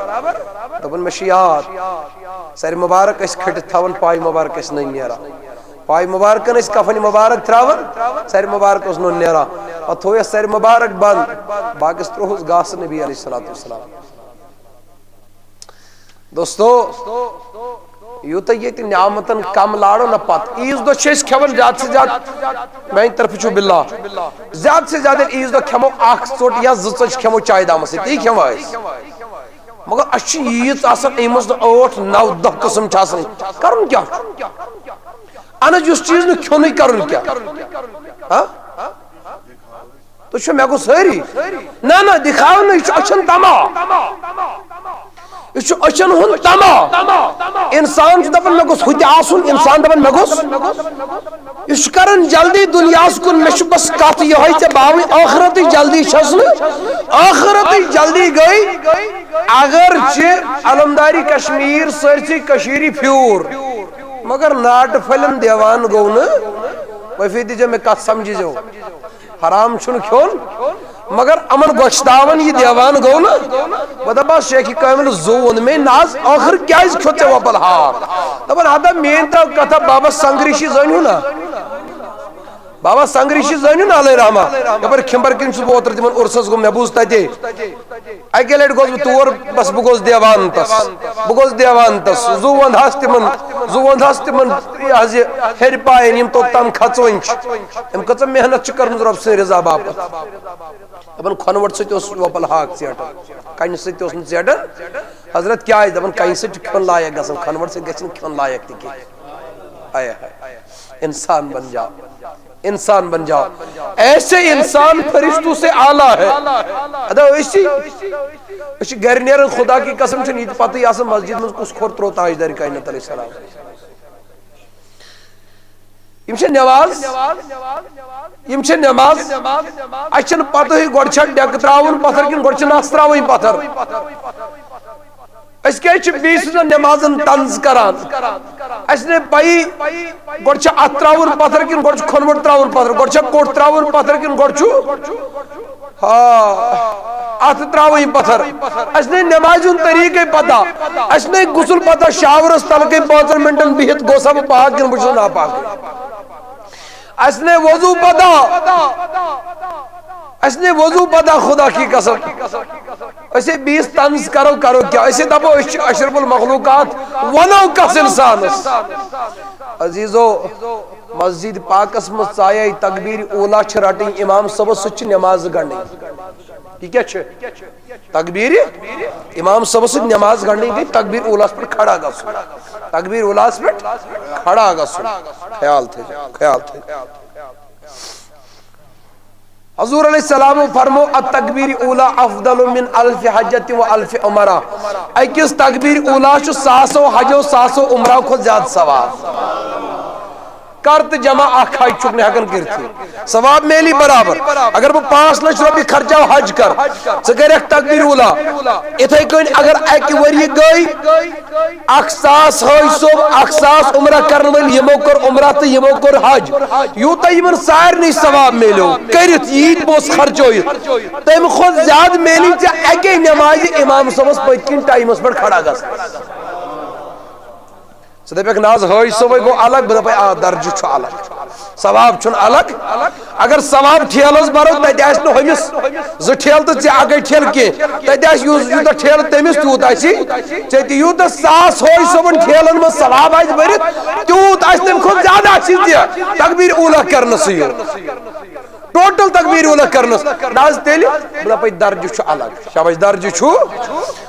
دوٚپُن، مےٚ چھُ یاد، سرِ مبارک ٲسۍ کھٔٹِتھ تھاوان، پایہِ مبارک ٲسۍ نٔنۍ نیران۔ پایہِ مبارکن ٲسۍ کفن مبارک تراوان، سرِ مبارک اوس نوٚن نیران۔ پتہٕ تھوو یَس سرِ مبارک بند، باقیس ترووُس گاسہٕ نبی علیہ الصلوۃ والسلام۔ دوستو، یوٗتاہ ییٚتہِ نعمتن کم لارو نہ پتہٕ، عیٖذ دۄہ چھِ أسۍ کھٮ۪وان زیادٕ سے زیادٕ، میانہِ طرفہٕ چھُ باللہ، زیادٕ سے زیادٕ ییٚلہِ عیٖذ دۄہ کھٮ۪مو اکھ ژوٚٹ یا زٕ ژۄچہِ کھٮ۪مو چایہِ دامس سۭتۍ، تی کھٮ۪مو أسۍ۔ مگر اَسہِ چھِ عیٖد آسان، أمِس نہٕ ٲٹھ، نَو، دَہ قٕسم چھِ آسان۔ کَرُن کیٛاہ چھُ؟ اَہَن حظ، یُس چیٖز نہٕ کھیوٚنُے، کَرُن کیٛاہ؟ ہاں؟ تُہۍ چھِو مےٚ گوٚو سٲری؟ نہ، نہ، دِکھاو نہٕ، یہِ چھُ أچھَن تَماہ۔ یہِ چھُ أچھَن ہُنٛد تَماہ۔ اِنسان چھُ دَپان، مےٚ گوٚژھ ہُہ تہِ آسُن، اِنسان دَپان، مےٚ گوٚژھ۔ یہِ چھُ کران جلدی دُنیاہَس کُن، مےٚ چھُ بس کتھ یِہوٚے ژےٚ باوٕنۍ، ٲخرتٕچ جلدی چھَس نہٕ، ٲخرتٕچ جلدی گٔے۔ اگر چہِ علمداری کشمیر سٲرسٕے کٔشیٖرِ پھیوٗر، مگر ناٹہٕ پھٔلٮ۪ن دیوان گوٚو نہٕ۔ وۄنۍ دی زیو مےٚ کتھ سمجھی زیو۔ حرام چھُنہٕ کھیوٚن، مگر یِمن گۄشتاوان یہِ دیوان گوٚو نہٕ۔ بہٕ دَپہٕ، شیخ کامل زوٗ ووٚن مےٚ، نہ حظ، ٲخٕر کیٛازِ کھیوٚت ژےٚ وۄپل ہاکھ؟ دَپان، ہتا میٛٲنۍ ترٛاو کتھا بابا سنگریشی زٲنِو نا۔ بابا سنگریشی زٲنِو نا، علیہ رحمہ۔ یپٲرۍ کھمبر کِنۍ چھُس بہٕ اوترٕ تِمن عُرسس گوٚمُت، مےٚ بوٗز تتے۔ اَکہِ لٹہِ گوس بہٕ تور، بس بہٕ گوس دیوان تس۔ بہٕ گوس دیوان تس۔ زُو وَندہَس تِمن، زُو وَندہَس تِمن، یہِ حظ یہِ ہیٚرِ پایَن، یِم توٚت تام کھژوٕنۍ چھِ۔ أمۍ کۭژاہ محنت چھِ کٔرمٕژ رۄب سٕنٛدِ رضا باپتھ۔ دَپان، کھۄنہٕ وَٹہٕ سۭتۍ اوس وۄپَل ہاکھ ژیٹان، کَنہِ سۭتۍ تہِ اوس نہٕ ژیٹان۔ حضرت کیٛازِ؟ دَپان، کَنہِ سۭتۍ چھُ کھیوٚن لایق گژھان، کھۄنہٕ وَٹہٕ سۭتۍ گژھِ نہٕ کھیوٚن لایق تہِ کینٛہہ۔ ہاے ہاے۔ انسان بن جاؤ، انسان بن جاؤ، ایسے انسان فرشتوں سے اعلیٰ ہے۔ ادا أسی، أسۍ چھِ گرِ نیران، خدا کی قسم چھُنہٕ یہِ تہِ پتہٕے آسان مسجد منٛز کُس کھوٚر ترٛوو تاجدارِ کائنات علیہ السلام۔ یِم چھِ نماز، یِم چھِ نماز، اَسہِ چھَنہٕ پتہٕے گۄڈٕ چھا ڈٮ۪کہٕ ترٛاوُن پتھر کِنہٕ گۄڈٕ چھِ نَس ترٛاوٕنۍ پتھر۔ أسۍ کیٛازِ چھِ بیٚیہِ سٕنٛزن نٮ۪مازن طنز کران؟ اَسہِ نے پَیی، گۄڈٕ چھا اَتھ ترٛاوُن پَتھر کِنہٕ گۄڈٕ چھُ کھۄنوُٹ ترٛاوُن پَتھر؟ گۄڈٕ چھا کوٚٹ ترٛاوُن پَتھر کِنہٕ گۄڈٕ چھُ، ہا، اَتھ ترٛاوٕنۍ پَتھر؟ اَسہِ نے نٮ۪مازِ ہُنٛد طریٖقے پَتہ، اَسہِ نے غسل پَتہ، شاورَس تَلہٕ کَنۍ پانٛژَن مِنٹَن بِہِتھ گوٚو سا بہٕ پاک کِنہٕ بہٕ چھُس ناپاک؟ اَسہِ نے وضوٗ پَتہ، اَسہِ نے وضوٗ پَتہ، خدا کی قسم۔ أسۍ ہے بیٚیِس طنز کرو، کرو کیٛاہ؟ أسۍ ہے دَپو، أسۍ چھِ اشرف المخلوقات، وَنو کَس اِنسانَس؟ عزیٖزو، مسجد پاکَس منٛز ژایے تکبیٖر اولا چھِ رَٹٕنۍ، اِمام صٲبَس سۭتۍ چھِ نٮ۪مازٕ گنٛڈٕنۍ۔ یہِ کیٛاہ چھِ؟ تکبیٖرِ امام صٲبس سۭتۍ نماز گنڈٕنۍ گٔے تکبیٖر اولاہس پٮ۪ٹھ کھڑا گژھُن۔ تکبیٖر اولاہس پٮ۪ٹھ کھڑا گژھُن۔ خیال تھٲیِو، خیال تھٲیِو۔ حضور علیہ السلام فرمو، "التکبیر اولا افضل من الف حجۃ و الف عمرہ۔" أکِس تکبیٖر اولاہس چھُ ساسو حجو ساسو عمرو کھۄتہٕ زیادٕ ثواب۔ کر تہٕ جمع اکھ حج چھُکھ نہٕ ہٮ۪کان کٔرتھٕے۔ ثواب میلی برابر۔ اگر بہٕ پانٛژھ لچھ رۄپیہِ خرچاو حج کر، ژٕ کَرکھ تکبیر اولا۔ اِتھَے کٔنۍ اگر اَکہِ ؤریہِ گٔے، اکھ ساس حٲج صٲب، اکھ ساس عمرہ کرن وٲلۍ، یِمو کٔر عمرہ تہٕ یِمو کوٚر حج، یوٗتاہ یِمن سارنٕے ثواب میلیو کٔرِتھ، ییٖتۍ پونٛسہٕ خرچٲیِتھ، تَمہِ کھۄتہٕ زیادٕ میلی ژےٚ اَکے نٮ۪مازِ امام صٲبس پٔتۍ کِنۍ ٹایمس پٮ۪ٹھ کھڑا گژھنس۔ ژٕ دَپَکھ، "نہ حظ، حٲج صٲبے گوٚو الگ"، بہٕ دَپَے، "آ، درجہٕ چھُ الگ۔" ثواب چھُنہٕ الگ۔ اگر ثواب ٹھیلس برو، تتہِ آسہِ نہٕ ہُمِس زٕ ٹھیلہٕ تہٕ ژےٚ اکے ٹھیلہٕ کینٛہہ۔ تتہِ آسہِ یُس، یوٗتاہ ٹھیلہٕ تٔمِس، تیوٗت آسی ژےٚ تہِ۔ یوٗتاہ ساس ہوے صٲبن ٹھیلن منٛز ثواب آسہِ بٔرِتھ، تیوٗت آسہِ تمہِ کھۄتہٕ زیادٕ آسی ژےٚ تکبیر اولا کرنہٕ سۭتۍ۔ ٹوٹل تکبیر اولا کرنس۔ نہ حظ تیٚلہِ، بہٕ دپے درجہٕ چھُ الگ۔ شاباش، درجہٕ چھُ۔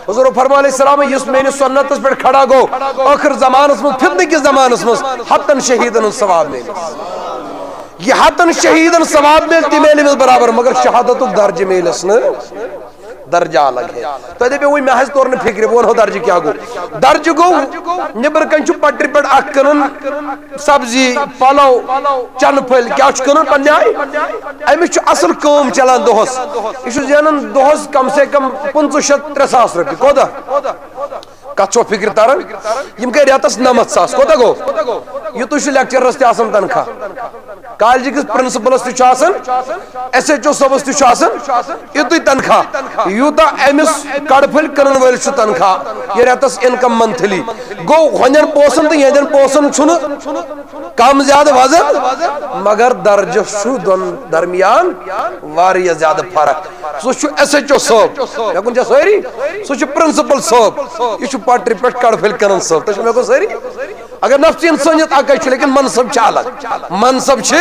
حضور فرماو علیہ السلام، یُس میٲنِس سنتس پٮ۪ٹھ کھڑا گوٚو، ٲخر زمانس منٛز، فتنہٕ کِس زمانس منٛز، ہتن شہیدن ہُنٛد ثواب میلہِ۔ یہِ ہتن شہیدن ثواب میلہِ، تہِ میلہِ أمِس برابر، مگر شہادتُک درجہٕ میلٮ۪س نہٕ۔ درجہ الگ ہے۔ تۄہہِ دَپیو وۄنۍ مےٚ حظ توٚر نہٕ فِکرِ، بہٕ وَنہو درجہِ کیٛاہ گوٚو۔ درجہِ گوٚو، نیٚبرٕ کَنۍ چھُ پَٹرِ پٮ۪ٹھ اَکھ کٕنان سبزی، پَلو، چَنہٕ پھٔلۍ، کیٛاہ چھُ کٕنان پنٛنہِ آیہِ؟ أمِس چھُ اَصٕل کٲم چَلان دۄہَس۔ یہِ چھُ زینان دۄہَس کم سے کم پٕنٛژٕہ شیٚتھ، ترٛےٚ ساس رۄپیہِ۔ کوتاہ؟ کتھ چھو فکر تران؟ یِم گٔے رٮ۪تس نَمَتھ ساس۔ کوتاہ گوٚو؟ یِتُے چھُ لیکچررس تہِ آسان تنخواہ، کالجہِ کِس پرنسپلس تہِ چھُ آسان، ایس ایچ او صٲبس تہِ چھُ آسان یِتُے تنخواہ، یوٗتاہ أمِس کڑٕ پھٔلۍ کٕنن وٲلِس چھُ تنخواہ۔ یہِ رٮ۪تس انکم منتھلی۔ گوٚو، ہۄنٮ۪ن پونٛسن تہٕ یِہنٛدٮ۪ن پونٛسن چھُنہٕ کم زیادٕ وزن، مگر درجس چھُ دۄن درمیان واریاہ زیادٕ فرق۔ سُہ چھُ ایس ایچ او صٲب، مےٚ کُن چھا سٲری؟ سُہ چھُ پرنسپل صٲب، یہِ چھُ پٹرِ پٮ۪ٹھ کڑٕ پھٔلۍ کٕنان صٲب۔ تُہۍ چھِو مےٚ کُن سٲری؟ اگر نفسہِ انسٲنیت اکے چھِ، لیکن منصب چھِ الگ۔ منصب چھِ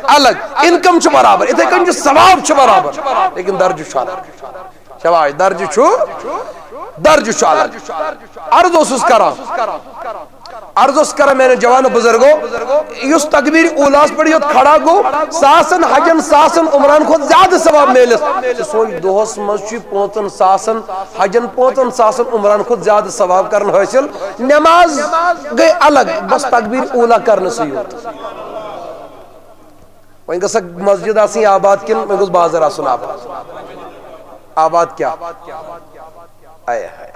الگ، انکم چھِ برابر، اِتھے کٔنۍ چھُ ثواب چھُ برابر، لیکن درجہٕ چھُ الگ۔ شاباش، درجہٕ چھُ، درجہٕ چھُ الگ۔ عرض اوسُس کران، عرض اوس کران میانیو جوانو بزرگو، یُس تکبیر اولاہس پٮ۪ٹھ یوت کھڑا گوٚو، ساسن حجن، ساسن عمران کھۄتہٕ زیادٕ ثواب میلس۔ سُہ سوچ، دۄہس منٛز چھُ پانٛژن ساسن حجن، پانٛژن ساسن عمران کھۄتہٕ زیادٕ ثواب کران حٲصِل۔ نماز گٔے الگ، بس تکبیر اولا کرنہٕ سۭتۍ یوت۔ وۄنۍ گٔژھ سا مسجد آسٕنۍ آباد کِنہٕ وۄنۍ گوٚژھ بازر آسُن آباد؟ آباد کیٛاہ؟ آے ہاے۔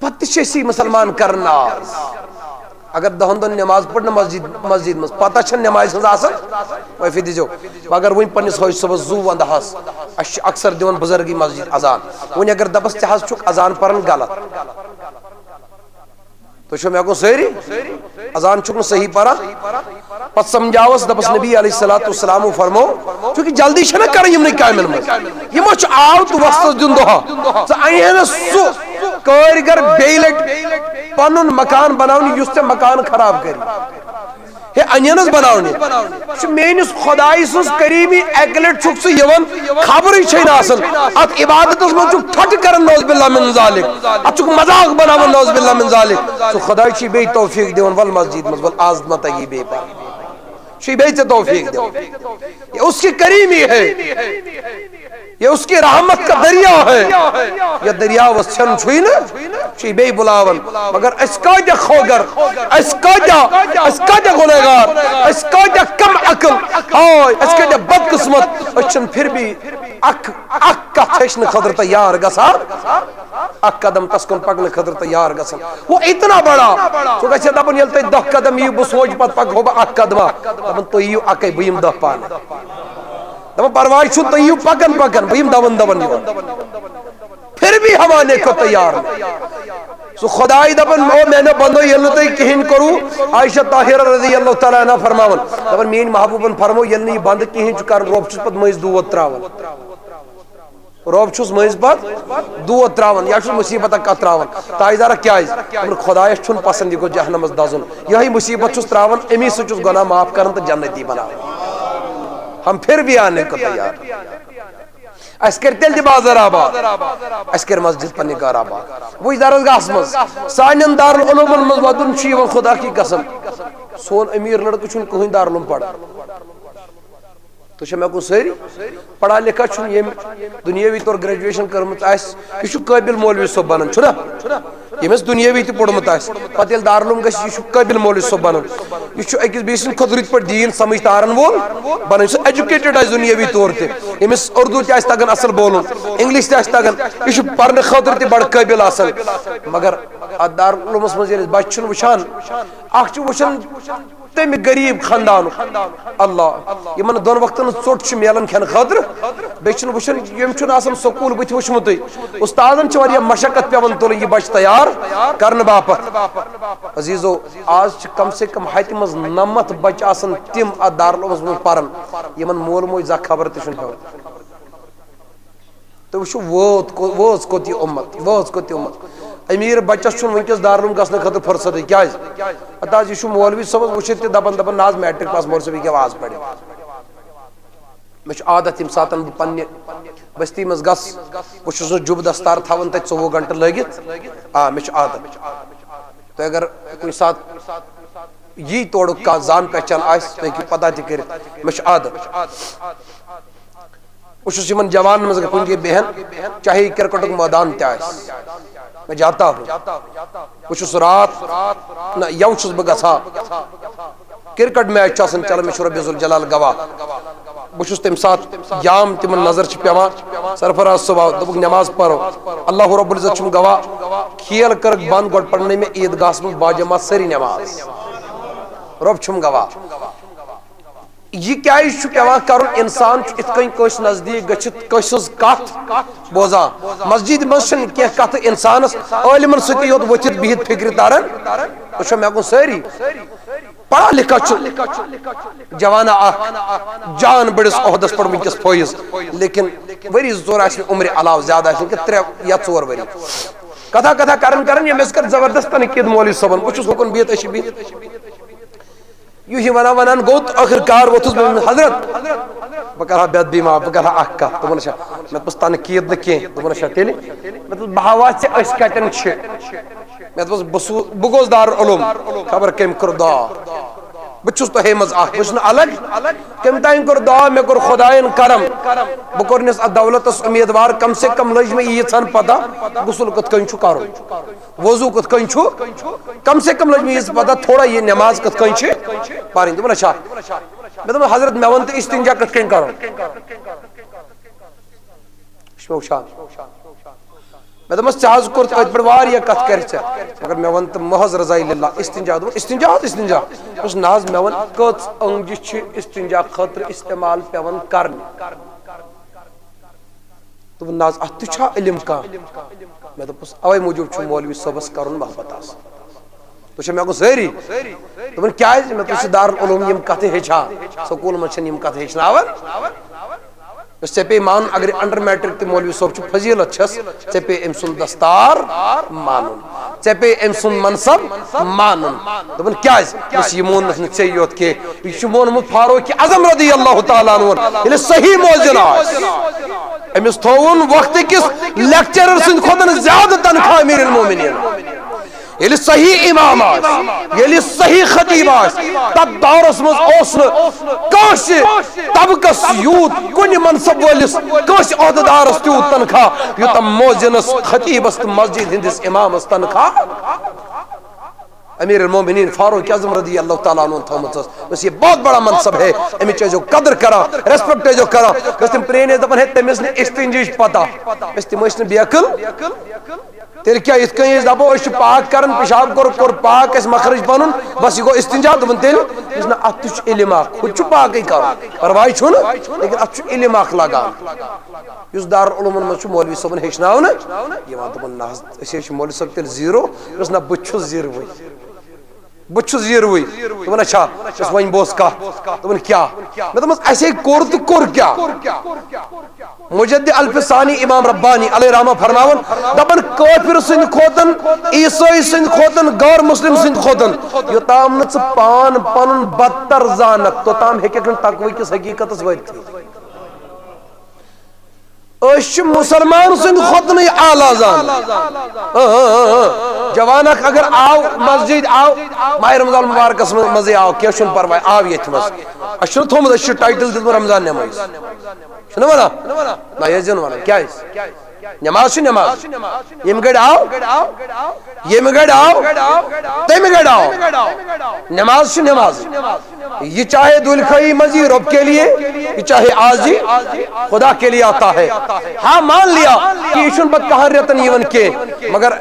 پتہٕ تہِ چھِ أسی مسلمان کران آز۔ اگر دہن دۄہن نماز پٔر نہٕ مسجد، مسجد منٛز، پتہ چھنہٕ نمازِ ہٕنٛز آسان، معٲفی دیٖزیو۔ مگر وۄنۍ پننِس حٲج صٲبس زُو ونٛدہس، اسہِ چھِ اکثر دِوان بُزرگٕے مسجد اذان۔ وۄنۍ اگر دپس، ژےٚ حظ چھُکھ اذان پران غلط، تُہۍ چھِو مےٚ کُن سٲری؟ اذان چھُکھ نہٕ صحیح پران۔ پتہٕ سمجھاوس، دپس، نبی علیہ الصلوۃ والسلام فرمو، چونکہ جلدی چھنہ کرٕنۍ یِمنٕے کامٮ۪ن منٛز۔ یِمو چھُ آو تہٕ وۄستس دیُن دۄہا۔ ژٕ انہِ ہے نہٕ سُہ کٲرۍ گر بیٚیہِ لٹہِ پنُن مکان بناونہِ، یُس ژےٚ مکان خراب کرِ۔ ہے، انہِ ہے نہٕ بناونہِ۔ یہِ چھُ میٲنِس خدایہِ سٕنٛز کریمی، اکہِ لٹہِ چھُکھ ژٕ یِوان، خبرٕے چھے نہٕ آسان۔ اتھ عبادتس منٛز چھُکھ ٹھٹہٕ کران، نعوذ باللہ من ذالک۔ اتھ چھُکھ مذاق بناوان، نعوذ باللہ من ذالک۔ سُہ خداے چھُے بیٚیہِ توفیق دِوان، ول مسجد منٛز، ول آز ما تگی بیٚیہِ پرُن۔ چھُے بیٚیہِ ژےٚ توفیق دِوان۔ یہ اس کی کریمی ہے، یہ اس کی رحمت کا دریا ہے۔ یہ دریاوس ژھٮ۪ن چھُے نہٕ، چھُے بیٚیہِ بُلاوان۔ مگر أسۍ کٲتیٛاہ کھوگر، أسۍ کٲتیٛاہ، أسۍ کٲتیٛاہ گُنہگار، أسۍ کٲتیٛاہ کم عقل، ہاے، أسۍ کٲتیٛاہ بدقسمت، أسۍ چھِنہٕ پھر بھی اکھ، اکھ کتھ ہیٚچھنہٕ خٲطرٕ تیار گژھان، اکھ قدم تس کُن پکنہٕ خٲطرٕ تیار گژھان۔ وہ اتنا بڑا، سُہ گژھِ دپُن، ییٚلہِ تُہۍ دَہ قدم یِیِو، بہٕ سونچہِ پتہٕ پکہو بہٕ اکھ قدما۔ دپان، تُہۍ یِیِو اکے، بہٕ یِم دَہ پانہٕ۔ دپان، پرواے چھُنہٕ، تُہۍ یِیِو پکان پکان، بہٕ یِم دون دون یِوان۔ پھر بھی ہم آنے کو تیار نہیں۔ سُہ خداے دپان، او میانیو بندو، ییٚلہِ نہٕ تُہۍ کِہیٖنۍ کوٚروٕ، عائشہ طاہرہ رضی اللہ تعالیٰ عنہا فرماوان، دپان، میٲنۍ محبوبن فرمو، ییٚلہِ نہٕ یہِ بندٕ کِہیٖنۍ چھُ کران، روٚف چھُس پتہٕ مٔنٛزۍ دود تراوان۔ روٚف چھُس مٔنٛزۍ پتہٕ دود تراوان، یا چھُس مُصیبتہ کتھ تراوان۔ تاجدارہ کیازِ؟ دپان، خدایس چھُنہٕ پسند یہِ گوٚژھ جہنمس دزُن۔ یِہے مُصیبت چھُس تراوان، امی سۭتۍ چھُس گۄناہ معاف کران تہٕ جنتی بناوان۔ ہم پھر بھی آنے کو تیار۔ اسہِ کٔرۍ تیٚلہِ تہِ بازر آباد، اسہِ کٔرۍ مسجد پننہِ گرٕ آباد۔ وٕچھ درسگاہس منٛز، سانٮ۪ن دارالعلومن منٛز ودُن چھُ یِوان، خدا کی قسم، سون امیر لڑکہٕ چھُنہٕ کٕہٕنۍ دارالعلوم پران۔ تُہۍ چھِو مےٚ کُن سٲری؟ پڑھا لکھا چھُنہٕ ییٚمہِ دُنیٲوی طور graduation کٔرمٕژ آسہِ، یہِ چھُ قٲبِل مولوی صٲب بنان، چھُنہ؟ ییٚمِس دُنیٲوی تہِ پوٚرمُت آسہِ، پتہٕ ییٚلہِ دارالعلوم گژھِ، یہِ چھُ قٲبِل مولوی صٲب بنان۔ یہِ چھُ أکِس بیٚیہِ سٕنٛدِ کھۄتہٕ رٕتۍ پٲٹھۍ دیٖن سمجھ تارن وول بنان۔ یُس educated آسہِ دُنیٲوی طور تہِ، ییٚمِس اردو تہِ آسہِ تگان اصل بولُن، English تہِ آسہِ تگان، یہِ چھُ پرنہٕ خٲطرٕ تہِ بڑٕ قٲبِل آسان۔ مگر اتھ دارالعلومس منٛز ییٚلہِ أسۍ بچہِ چھِنہٕ وٕچھان، اکھ چھِ وٕچھان تمہِ غریب خاندانُک، اللہ، یِمن دۄن وقتن ژوٚٹ چھِ میلان کھٮ۪نہٕ خٲطرٕ، بیٚیہِ چھُنہٕ وٕچھُن، ییٚمۍ چھُنہٕ آسان سکوٗل بٕتھِ وٕچھمُتٕے۔ اُستادن چھِ واریاہ مشقت پٮ۪وان تُلٕنۍ یہِ بچہٕ تیار کرنہٕ باپتھ۔ عزیزو، آز چھِ کم سے کم ہتہِ منٛز نمتھ بچہٕ آسان تِم اتھ دارالعلومس منٛز پران، یِمن مول موج زانٛہہ خبر تہِ چھُنہٕ ہیوٚن۔ تُہۍ وٕچھِو، وٲژ کو-، وٲژ کوٚت یہِ اُمت، وٲژ کوٚت یہِ اُمت۔ أمیٖر بچس چھُنہٕ وٕنکیٚس دارالعلوم گژھنہٕ خٲطرٕ فرصتٕے۔ کیٛازِ؟ ہتہٕ حظ، یہِ چھُ مولوی صٲبس وٕچھِتھ تہِ دپان، دپان، نہ حظ، میٹرک پاس مولوی صٲب، یہِ کیٛاہ واز پرِ؟ مےٚ چھُ عادت ییٚمہِ ساتہٕ بہٕ پننہِ بستی منٛز گژھٕ، بہٕ چھُس نہٕ جُب دستار تھاوان تتہِ ژوٚوُہ گنٹہٕ لٲگِتھ۔ آ، مےٚ چھُ عادت۔ تُہۍ اگر کُنہِ ساتہٕ یی تورُک کانٛہہ زان پہچان آسہِ، تُہۍ ہیٚکِو پتہ تہِ کٔرِتھ، مےٚ چھُ عادت۔ بہٕ چھُس یِمن جوانن منٛز اگر کُنہِ جایہِ بیٚہن، چاہے کرکٹُک مٲدان تہِ آسہِ، میں جاتا ہوں۔ بہٕ چھُس راتھ، نہ، یَوٕ چھُس بہٕ گژھان۔ کرکٹ میچ چھُ آسان چلان، مےٚ چھُ رۄبِ ذوالجلال گواہ۔ بہٕ چھُس تَمہِ ساتہٕ جام تِمن نظر چھِ پٮ۪وان۔ سرفراز صٲب آو، دوٚپُکھ، "نٮ۪ماز پَرو۔" اللہ رب العزت چھُم گواہ، کھیل کٔرٕکھ بنٛد، گۄڈٕ پَرنٲے مےٚ عیٖد گاہَس منٛز باجماعت سٲری نٮ۪ماز۔ رۄب چھُم گواہ۔ یہِ کیٛازِ چھُ پٮ۪وان کَرُن؟ اِنسان چھُ اِتھ کٔنۍ کٲنٛسہِ نزدیٖک گٔژھِتھ کٲنٛسہِ ہٕنٛز کَتھ بوزان۔ مسجد منٛز چھِنہٕ کینٛہہ کَتھٕ اِنسانَس، عٲلمَن سۭتی یوت ؤتھِتھ بِہِتھ فِکرِ تَران۔ تُہۍ چھِو مےٚ کُن سٲری؟ پڑھا لکھا چھُ جوانا اکھ جان بٔڑِس عہدس پٮ۪ٹھ وٕنکیٚس فٲیِض، لیکن ؤری زٕ ژور آسہِ نہٕ عمرِ علاوٕ، زیادٕ آسہِ نہٕ کینٛہہ، ترٛےٚ یا ژور ؤری۔ کتھا کتھا کران کران ییٚمۍ أسۍ کٔر زبردست تنقید مولوی صٲبن، بہٕ چھُس ہُکُن بِہِتھ، أسۍ چھِ بِہِتھ۔ یہِ ہیوٗ ونان ونان گوٚو تہٕ ٲخٕر کار ووٚتھُس بہٕ، حضرت، بہٕ کرٕ ہا بے ادبی معاف، بہٕ کرٕ ہا اکھ کتھ۔ دوٚپُن، "اچھا۔" مےٚ دوٚپُس، "تنقید نہٕ کینٛہہ۔" دوٚپُن، "اچھا تیٚلہِ؟" مےٚ دوٚپُس، "بہٕ ہاوٕ ہا ژےٚ أسۍ کتٮ۪ن چھِ۔" مےٚ دوٚپُس، "بہٕ سو-، بہٕ گوس دارالعلوم، خبر کٔمۍ کوٚر دعا۔ بہٕ چھُس تۄہے منٛز اکھ، بہٕ چھُس نہٕ الگ۔ کٔمۍ تام کوٚر دعا، مےٚ کوٚر خۄدایَن کرم۔ بہٕ کوٚرنَس اَتھ دولتَس امیدوار، کم سے کم لٔج مےٚ ییٖژہن پتہ، غسل کِتھ کٔنۍ چھُ کرُن، وضو کِتھ کٔنۍ چھُ، کم سے کم لٔج مےٚ ییٖژ پتہ، تھوڑا یہِ نٮ۪ماز کِتھ کٔنۍ چھِ پَرٕنۍ۔" دوٚپُن، "اچھا۔" مےٚ دوٚپُن، "حضرت، مےٚ وَن تہٕ استنجا کِتھ کٔنۍ کرُن؟" یہِ چھُ مےٚ وٕچھان۔ مےٚ دوٚپمَس، "ژےٚ حظ کوٚرُتھ أتھۍ پٮ۪ٹھ واریاہ کَتھ کَرِ ژےٚ، مگر مےٚ وَن تہٕ محض رضاے للہ استنجا۔" دوٚپُن، "استنجا حظ استنجا؟" دوٚپمَس، "نہ حظ، مےٚ وَن کٔژ أنٛگجہِ چھِ استنجا خٲطرٕ استعمال پٮ۪وان کَرنہِ؟" دوٚپُن، "نہ حظ، اَتھ تہِ چھا علم کانٛہہ؟" مےٚ دوٚپُس، "اَوَے موٗجوٗب چھُ مولوی صٲبَس کَرُن محبت آسان۔" تُہۍ چھِو مےٚ کُن سٲری؟ دوٚپُن، "کیٛازِ؟" مےٚ دوٚپُس، "یہِ دارالعلوم یِم کَتھٕ ہیٚچھان، سکوٗل منٛز چھِنہٕ یِم کَتھٕ ہیٚچھناوان۔" یۄس ژےٚ پیٚیہِ مانُن، اگر انڈر میٹرک تہِ مولوی صٲب چھُ فضیلت چھَس، ژےٚ پیٚیہِ أمۍ سُنٛد دستار مانُن، ژےٚ پیٚیہِ أمۍ سُنٛد منصب مانُن۔ دوٚپُن، "کیٛازِ؟" دوٚپُس، "یہِ مونُتھ نہٕ ژےٚ یوت کینٛہہ، یہِ چھُ مونمُت فاروق اعظم رضی اللہ تعالیٰ عنہ، ییٚلہِ صحیح مؤذن آسہِ، أمِس تھووُن وقتہٕ کِس لیکچرر سٕنٛدِ کھۄتہٕ زیادٕ تنخواہ امیر المومنین۔" ییٚلہِ صحیح امام آسہِ، ییٚلہِ صحیح خطیب آسہِ، تتھ دورس منٛز اوس نہٕ کٲنٛسہِ طبقس یوٗت، کُنہِ منصب وٲلِس، کٲنٛسہِ عہدٕ دارس تیوٗت تنخواہ، یوٗتاہ مؤذنس، خطیبس تہٕ مسجد ہٕنٛدِس امامس تنخواہ۔ امیر المومنین فاروق اعظم رضی اللہ تعالیٰ عنہ تھٲومٕژ ٲس، بس یہ بہت بڑا منصب ہے، امِچ ٲسۍزیو قدر کران، ریسپیکٹ ٲسۍزیو کران۔ ٲسۍ تِم پرٛٲنۍ ٲسۍ دپان، "ہے، تٔمِس نہٕ استنجاہٕچ پتہ۔" أسۍ تِم ٲسۍ نہٕ بیقل۔ تیٚلہِ کیٛاہ؟ یِتھ کٔنۍ أسۍ دَپو، أسۍ چھِ پاک کران، پِشاب کوٚر، کوٚر پاک، اَسہِ مخرج پَنُن، بَس یہِ گوٚو استنجا۔ دوٚپُن، تیٚلہِ یُس نہٕ اَتھ تہِ چھُ علم اکھ، ہُہ تہِ چھُ پاکٕے کرُن، پرواے چھُنہٕ، لیکن اَتھ چھُ علم اکھ لگان، یُس دارالعلومن منٛز چھُ مولوی صٲبن ہیٚچھناونہٕ یِوان۔ دوٚپُن، نہ حظ، أسۍ حظ چھِ مولوی صٲب تیٚلہِ زیٖرو۔ دوٚپُس، نہ، بہٕ تہِ چھُس زیٖروٕے۔ بہٕ تہِ چھُس زیٖروٕے۔ دوٚپُن، اچھا، بس وۄنۍ بوز کتھ۔ دوٚپُن، کیٛاہ؟ مےٚ دوٚپمَس، اَسے کوٚر تہٕ کوٚر کیٛاہ؟ مجدد الف ثانی امام ربانی علیہ رحمہ فرماوان، دپان، کٲفر سٕنٛدِ کھۄتن، عیسٲے سٕنٛدِ کھۄتن، غٲر مسلم سٕنٛدِ کھۄتن، یوٚتام نہٕ ژٕ پان پنُن بدتر زانکھ، توٚتام ہیٚککھ نہٕ تقوی کِس حقیقتس وٲتِتھ۔ أسۍ چھِ مُسلمان سٕنٛدِ کھۄتہٕ نہٕ اعلیٰ زانان۔ اۭں، اۭں، اۭں، اۭں۔ جوان اکھ اگر آو مسجد، آو ماہِ رمضان مبارکس منٛز، منٛزٕے آو، کینٛہہ چھُنہٕ پرواے، آو ییٚتھۍ منٛز۔ اَسہِ چھُنہٕ تھوٚومُت، أسۍ چھِ ٹائٹل دیُتمُت رمضان نمٲزۍ۔ چھُنہٕ وَنان؟ نہ، یہِ ٲسۍزیو نہٕ وَنان۔ کیٛازِ؟ نماز چھِ نماز۔ ییٚمہِ گڑِ آو، ییٚمہِ گڑِ آو، تَمہِ گڑِ آو۔ نماز چھِ نماز۔ یہ چاہے دُلۍ خٲہی منٛز یی رۄب کے لیے، یہ چاہے آز یی خدا کے لیے آتا ہے۔ ہاں، مان لیا کہ یہ چھُنہٕ پتہٕ کہن رٮ۪تن یِوان کینٛہہ، مگر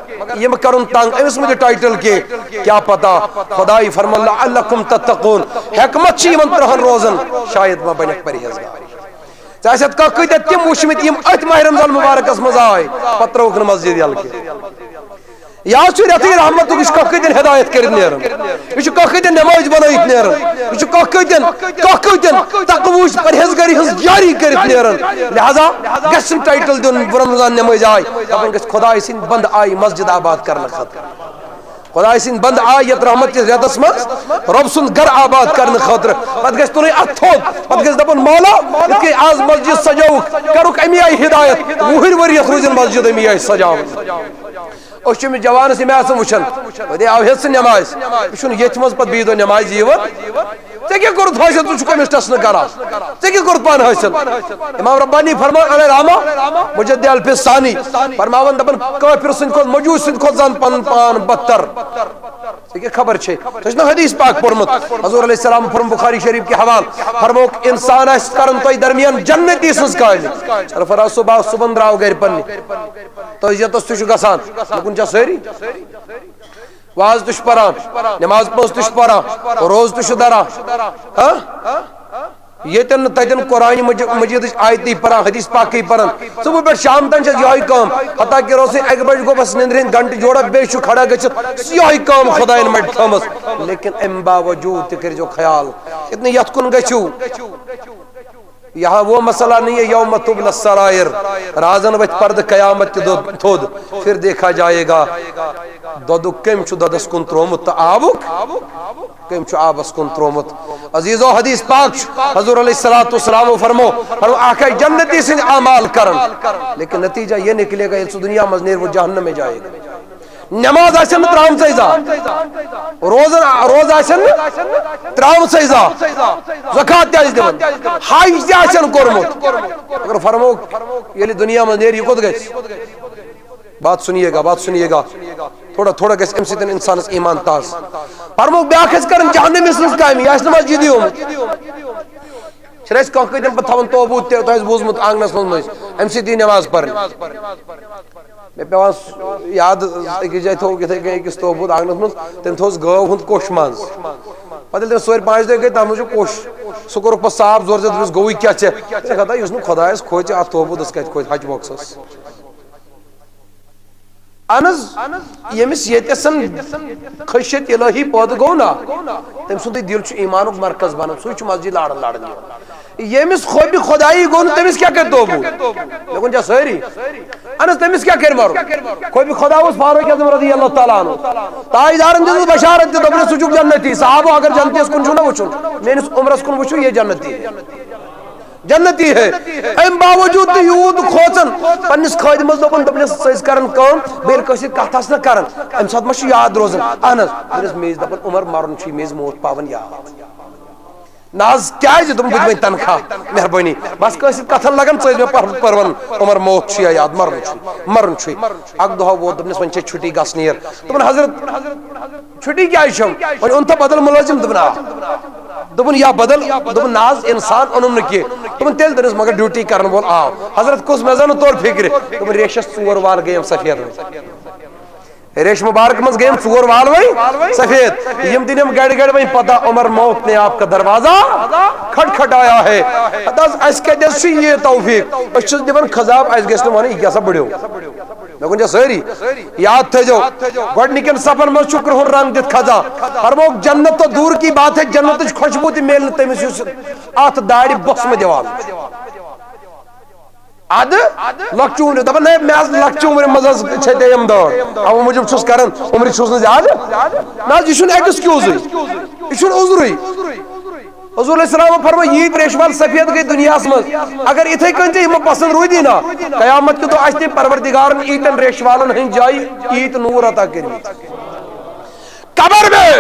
یِم کرُن تنگ، أمِس مہٕ دِ ٹائٹل کینٛہہ، کیا پتہ خدائی فرمان لعلکم تتقون، حکمت چھِ یِمن ترٛہن روزن، شاید ما بنکھ پرہیزگار۔ تۄہہِ آسہِ اَتھ کانٛہہ کۭتیٛاہ تِم وٕچھمٕتۍ، یِم أتھۍ ماہِ رمضان مبارکس منٛز آے، پتہٕ ترٲوٕکھ نہٕ مسجد یلہٕ کینٛہہ۔ یا چھُ رٮ۪تھٕے رحمتُک، یہِ چھُ کانٛہہ کۭتٮ۪ن ہدایت کٔرِتھ نیران، یہِ چھُ کانٛہہ کۭتٮ۪ن نمٲزۍ بنٲیِتھ نیران، یہِ چھُ کانٛہہ کۭتٮ۪ن، کانٛہہ کۭتٮ۪ن تقوٕچ پرہیزگٲری ہٕنٛز یٲری کٔرِتھ نیران۔ لہذا گژھِ نہٕ ٹائٹل دیُن، رمضان نمٲزۍ آے، دپان گژھِ خدایہِ سٕنٛدۍ بندٕ آیہِ مسجد آباد کرنہٕ خٲطرٕ۔ خدایہِ سٕنٛدۍ بندٕ آے یتھ رحمت کِس رٮ۪تس منٛز رۄب سُنٛد گرٕ آباد کرنہٕ خٲطرٕ۔ پتہٕ گژھِ تُلٕنۍ اتھٕ تھوٚد، پتہٕ گژھِ دپُن، مولا، یِتھ کٔنۍ آز مسجد سجٲوٕکھ، کرُکھ امی آیہِ ہدایت، وُہٕرۍ ؤرۍ یتھ روٗزِن مسجد امی آیہِ سجاوٕنۍ۔ أسۍ چھِ أمِس جوانس ییٚمہِ آسان وٕچھان، دپان، ہے، آو ہیٚژ ژٕ نماز، یہِ چھُنہٕ ییٚتھۍ منٛز پتہٕ بیٚیہِ دۄہ نمازِ یِوان۔ ژےٚ کیٛاہ کوٚرُتھ حٲصِل؟ ژٕ چھُکھ أمِس ٹسنہٕ کران۔ ژےٚ کیٛاہ کوٚرُتھ پانہٕ حٲصِل؟ امام ربانی فرمان، علی رحمہ، مجد الف ثانی، فرماوان دپان، کٲفر سٕنٛدِ کھۄتہٕ، مجوٗس سٕنٛدِ کھۄتہٕ زن پنُن پان بدتر۔ ژےٚ کیٛاہ خبر چھے؟ ژےٚ چھُکھ نا حدیث پاک پوٚرمُت؟ حضور علیہ السلام پوٚرُن بخاری شریف کہِ حوالہٕ۔ فرمووُکھ، انسان آسہِ کران تۄہہِ درمیان جنتی سٕنٛز کامہِ۔ سرفراز صبح، صبحن درٛاو گرِ پننہِ۔ تہٕ ییٚتس تہِ چھُ گژھان، لُکن چھا سٲری؟ وعظ تہِ چھُ پران، نماز پانٛژھ تہِ چھُ پران، روزٕ تہِ چھُ دران۔ ہاں؟ ییٚتٮ۪ن نہٕ تَتٮ۪ن قرآنِ مجی-، مجیدٕچ آیتٕے پران، حدیث پاکٕے پران، صبح پٮ۪ٹھ شام تام چھَس یِہوٚے کٲم۔ حتیٰ کہ روزٕ اَکہِ بجہِ گوٚو بس نِندرِ ہٕنٛدۍ گھنٹہٕ جوڑا، بیٚیہِ چھُ کھڑا گٔژھِتھ یِہوٚے کٲم خۄدایَن مَٹہِ تھٲومٕژ۔ لیکن اَمہِ باوجوٗد تہِ کٔرۍزیو خیال، ییٚتہِ نہٕ یَتھ کُن گٔژھِو۔ یہاں وہ مسئلہ نہیں ہے یوم تبلی السرائر، رازن وتھِ پردٕ قیامت تہِ دۄد تھوٚد، پھر دیکھا جائے گا۔ دۄدُک کٔمۍ چھُ دۄدس کُن تروومُت تہٕ آبُک کٔمۍ چھُ آبس کُن تروومُت؟ عزیزو، حدیث پاک چھُ، حضور علیہ الصلوۃ والسلام فرمو، فرمو، اکھ آسہِ جنتی سٕنٛدۍ اعمال کران، لیکن نتیجہ یہ نکلے گا، ییٚلہِ سُہ دُنیا منٛز نیرِ، وہ جہنم میں جائے گا۔ نماز آسن نہٕ ترٛامژے زانٛہہ، روزن، روزٕ آسن نہٕ ترٛامژے زانٛہہ، زکوٰۃ تہِ آسہِ دِوان، حج تہِ آسن کوٚرمُت۔ اگر فرمو، ییٚلہِ دُنیا منٛز نیرِ، یہِ کوٚت گژھِ؟ بات سنیے گا، بات سنیے گا۔ تھوڑا، تھوڑا گژھِ اَمہِ سۭتۍ اِنسانَس ایمان تازٕ۔ فرمووُکھ، بیٛاکھ آسہِ کران جہنمی سٕنٛز کامہِ، یہِ آسہِ نہٕ مسجدٕے آمُت۔ چھِنہٕ اَسہِ کانٛہہ کٲتٮ۪ن پَتہٕ تھاوان توبوٗد تہِ، تۄہہِ آسہِ بوٗزمُت آنٛگنَس منٛز مٔنٛزۍ، اَمہِ سۭتۍ یی نٮ۪ماز پَرنہِ۔ مےٚ پٮ۪وان س-، یاد، أکِس جایہِ تھوٚوُکھ یِتھَے کٔنۍ أکِس توبوٗد آنٛگنَس منٛز، تٔمۍ تھوٚوُس گٲو ہُنٛد کوٚش منٛز۔ پَتہٕ ییٚلہِ تٔمۍ ژورِ پانٛژِ دۄہہِ گٔے، تَتھ منٛز چھُ کوٚش۔ سُہ کوٚرُکھ پَتہٕ صاف زورٕ زیادٕ، دوٚپُس، گوٚوُے کیٛاہ ژےٚ؟ ژےٚ کَتھ، یُس نہٕ خۄدایَس کھوژِ، اَتھ توبوٗدَس کَتہِ کھوژِ، حج بۄکسَس۔ اہن حظ، ییٚمِس ییٚتٮ۪سن خشیت الہی پٲدٕ گوٚو نا، تٔمۍ سُنٛدٕے دِل چھُ ایمانُک مرکز بنان، سُے چھُ مسجد لاران لاران یِوان۔ ییٚمِس خوفِ خدایی گوٚو نہٕ، تٔمِس کیٛاہ کرِ توبہٕ؟ مےٚ کُن چھا سٲری؟ اہن حظ، تٔمِس کیٛاہ کرِ مرُن؟ خوفِ خدا اوس فاروق اعظم رضی اللہ تعالیٰ عنہ۔ تاجدارن دِژٕس بشارت تہِ، دوٚپنس، ژٕ چھُکھ جنتی، صحابو اگر جنتیس کُن چھُو نہ وٕچھُن، میٲنِس عمرس کُن وٕچھِو، یہِ جنتی۔ جنتی ہے۔ امہِ باوجود تہِ یوٗت کھوژان پننِس خٲدمس، دوٚپُن، دوٚپنس، ژٕ ٲسۍ کران کٲم، بہٕ ییٚلہِ کٲنٛسہِ سۭتۍ کتھ آسہٕ نہ کران، امہِ ساتہٕ ما چھُ یاد روزان؟ اہن حظ۔ دوٚپنس، مےٚ ٲسۍ دپان، عمر، مرُن چھُے، مےٚ ٲسۍ موت پاوان یاد۔ نہ حظ، کیازِ؟ دوٚپُن، بہٕ دِمے تنخواہ، مہربٲنی۔ بس کٲنٛسہِ سۭتۍ کتھن لگان، ژٕ ٲسۍ مےٚ پر-، پرون، عمر، موت چھُ یا یاد، مرُن چھُے، مرُن چھُے۔ اکھ دۄہ ووت، دوٚپنس، وۄنۍ چھے چھُٹی، گژھ نیر۔ دوٚپُن، حضرت، چھُٹی کیٛازِ چھَم؟ وۄنۍ اوٚن تھا بدل مُلٲزِم؟ دوٚپُن، آ۔ دوٚپُن، یا بدل؟ دوٚپُن، نہ حظ، اِنسان اوٚنُم نہٕ کینٛہہ۔ دوٚپُن، تیٚلہِ؟ دوٚپنَس، مگر ڈیوٹی کرن وول آو۔ حضرت، کُس؟ مےٚ زن نہٕ توٚر فِکرِ۔ دوٚپُن، ریشس ژور وال گٔیم سفید وۄنۍ۔ ریش مبارک منٛز گٔیم ژور وال وۄنۍ سفید۔ یِم دِنۍ یِم گڑِ گڑِ وۄنۍ پتہ، عمر، موت نے آپ کا دروازہ کھٹکھٹایا ہے۔ ہتہٕ حظ، اَسہِ کَتہِ حظ چھُ یہِ توفیق؟ أسۍ چھِس دِوان خضاب، اَسہِ گژھِ نہٕ وَنٕنۍ، یہِ کیٛاہ سا بٕڈیو۔ مےٚ کُن چھا سٲری؟ یاد تھٲیزیو، گۄڈٕنِکٮ۪ن صفن منٛز چھُ کرٛہُن رنٛگ دِتھ کھسان۔ فرمووُکھ، جنت تو دور کی بات ہے، جنتٕچ خوشبو تہِ میلہِ نہٕ تٔمِس یُس اَتھ دارِ بۄسمہٕ دِوان۔ اَدٕ لۄکچہِ عمرِ، دَپان، "ہے، مےٚ حظ لۄکچہِ عمرِ منٛز حظ چھے ژےٚ یِم دٲر، اَوٕ موٗجوٗب چھُس کران، عمرِ چھُس نہٕ زیادٕ۔" نہ حظ، یہِ چھُنہٕ ایکسکیوٗزٕے، یہِ چھُنہٕ عذرٕے۔ حضور علیہ السلام فرموو، ییٖتۍ ریشہِ وال سفید گٔے دُنیاہَس منٛز، اگر یِتھَے کٔنۍ ژےٚ یِم پسنٛد روٗدی نا، قیامت کہِ دۄہ آسہِ تٔمۍ پروردگارن ییٖتٮ۪ن ریشہِ والن ہٕنٛدۍ جایہِ ییٖتۍ نوٗر عطا کٔرمٕتۍ۔ قبر میں،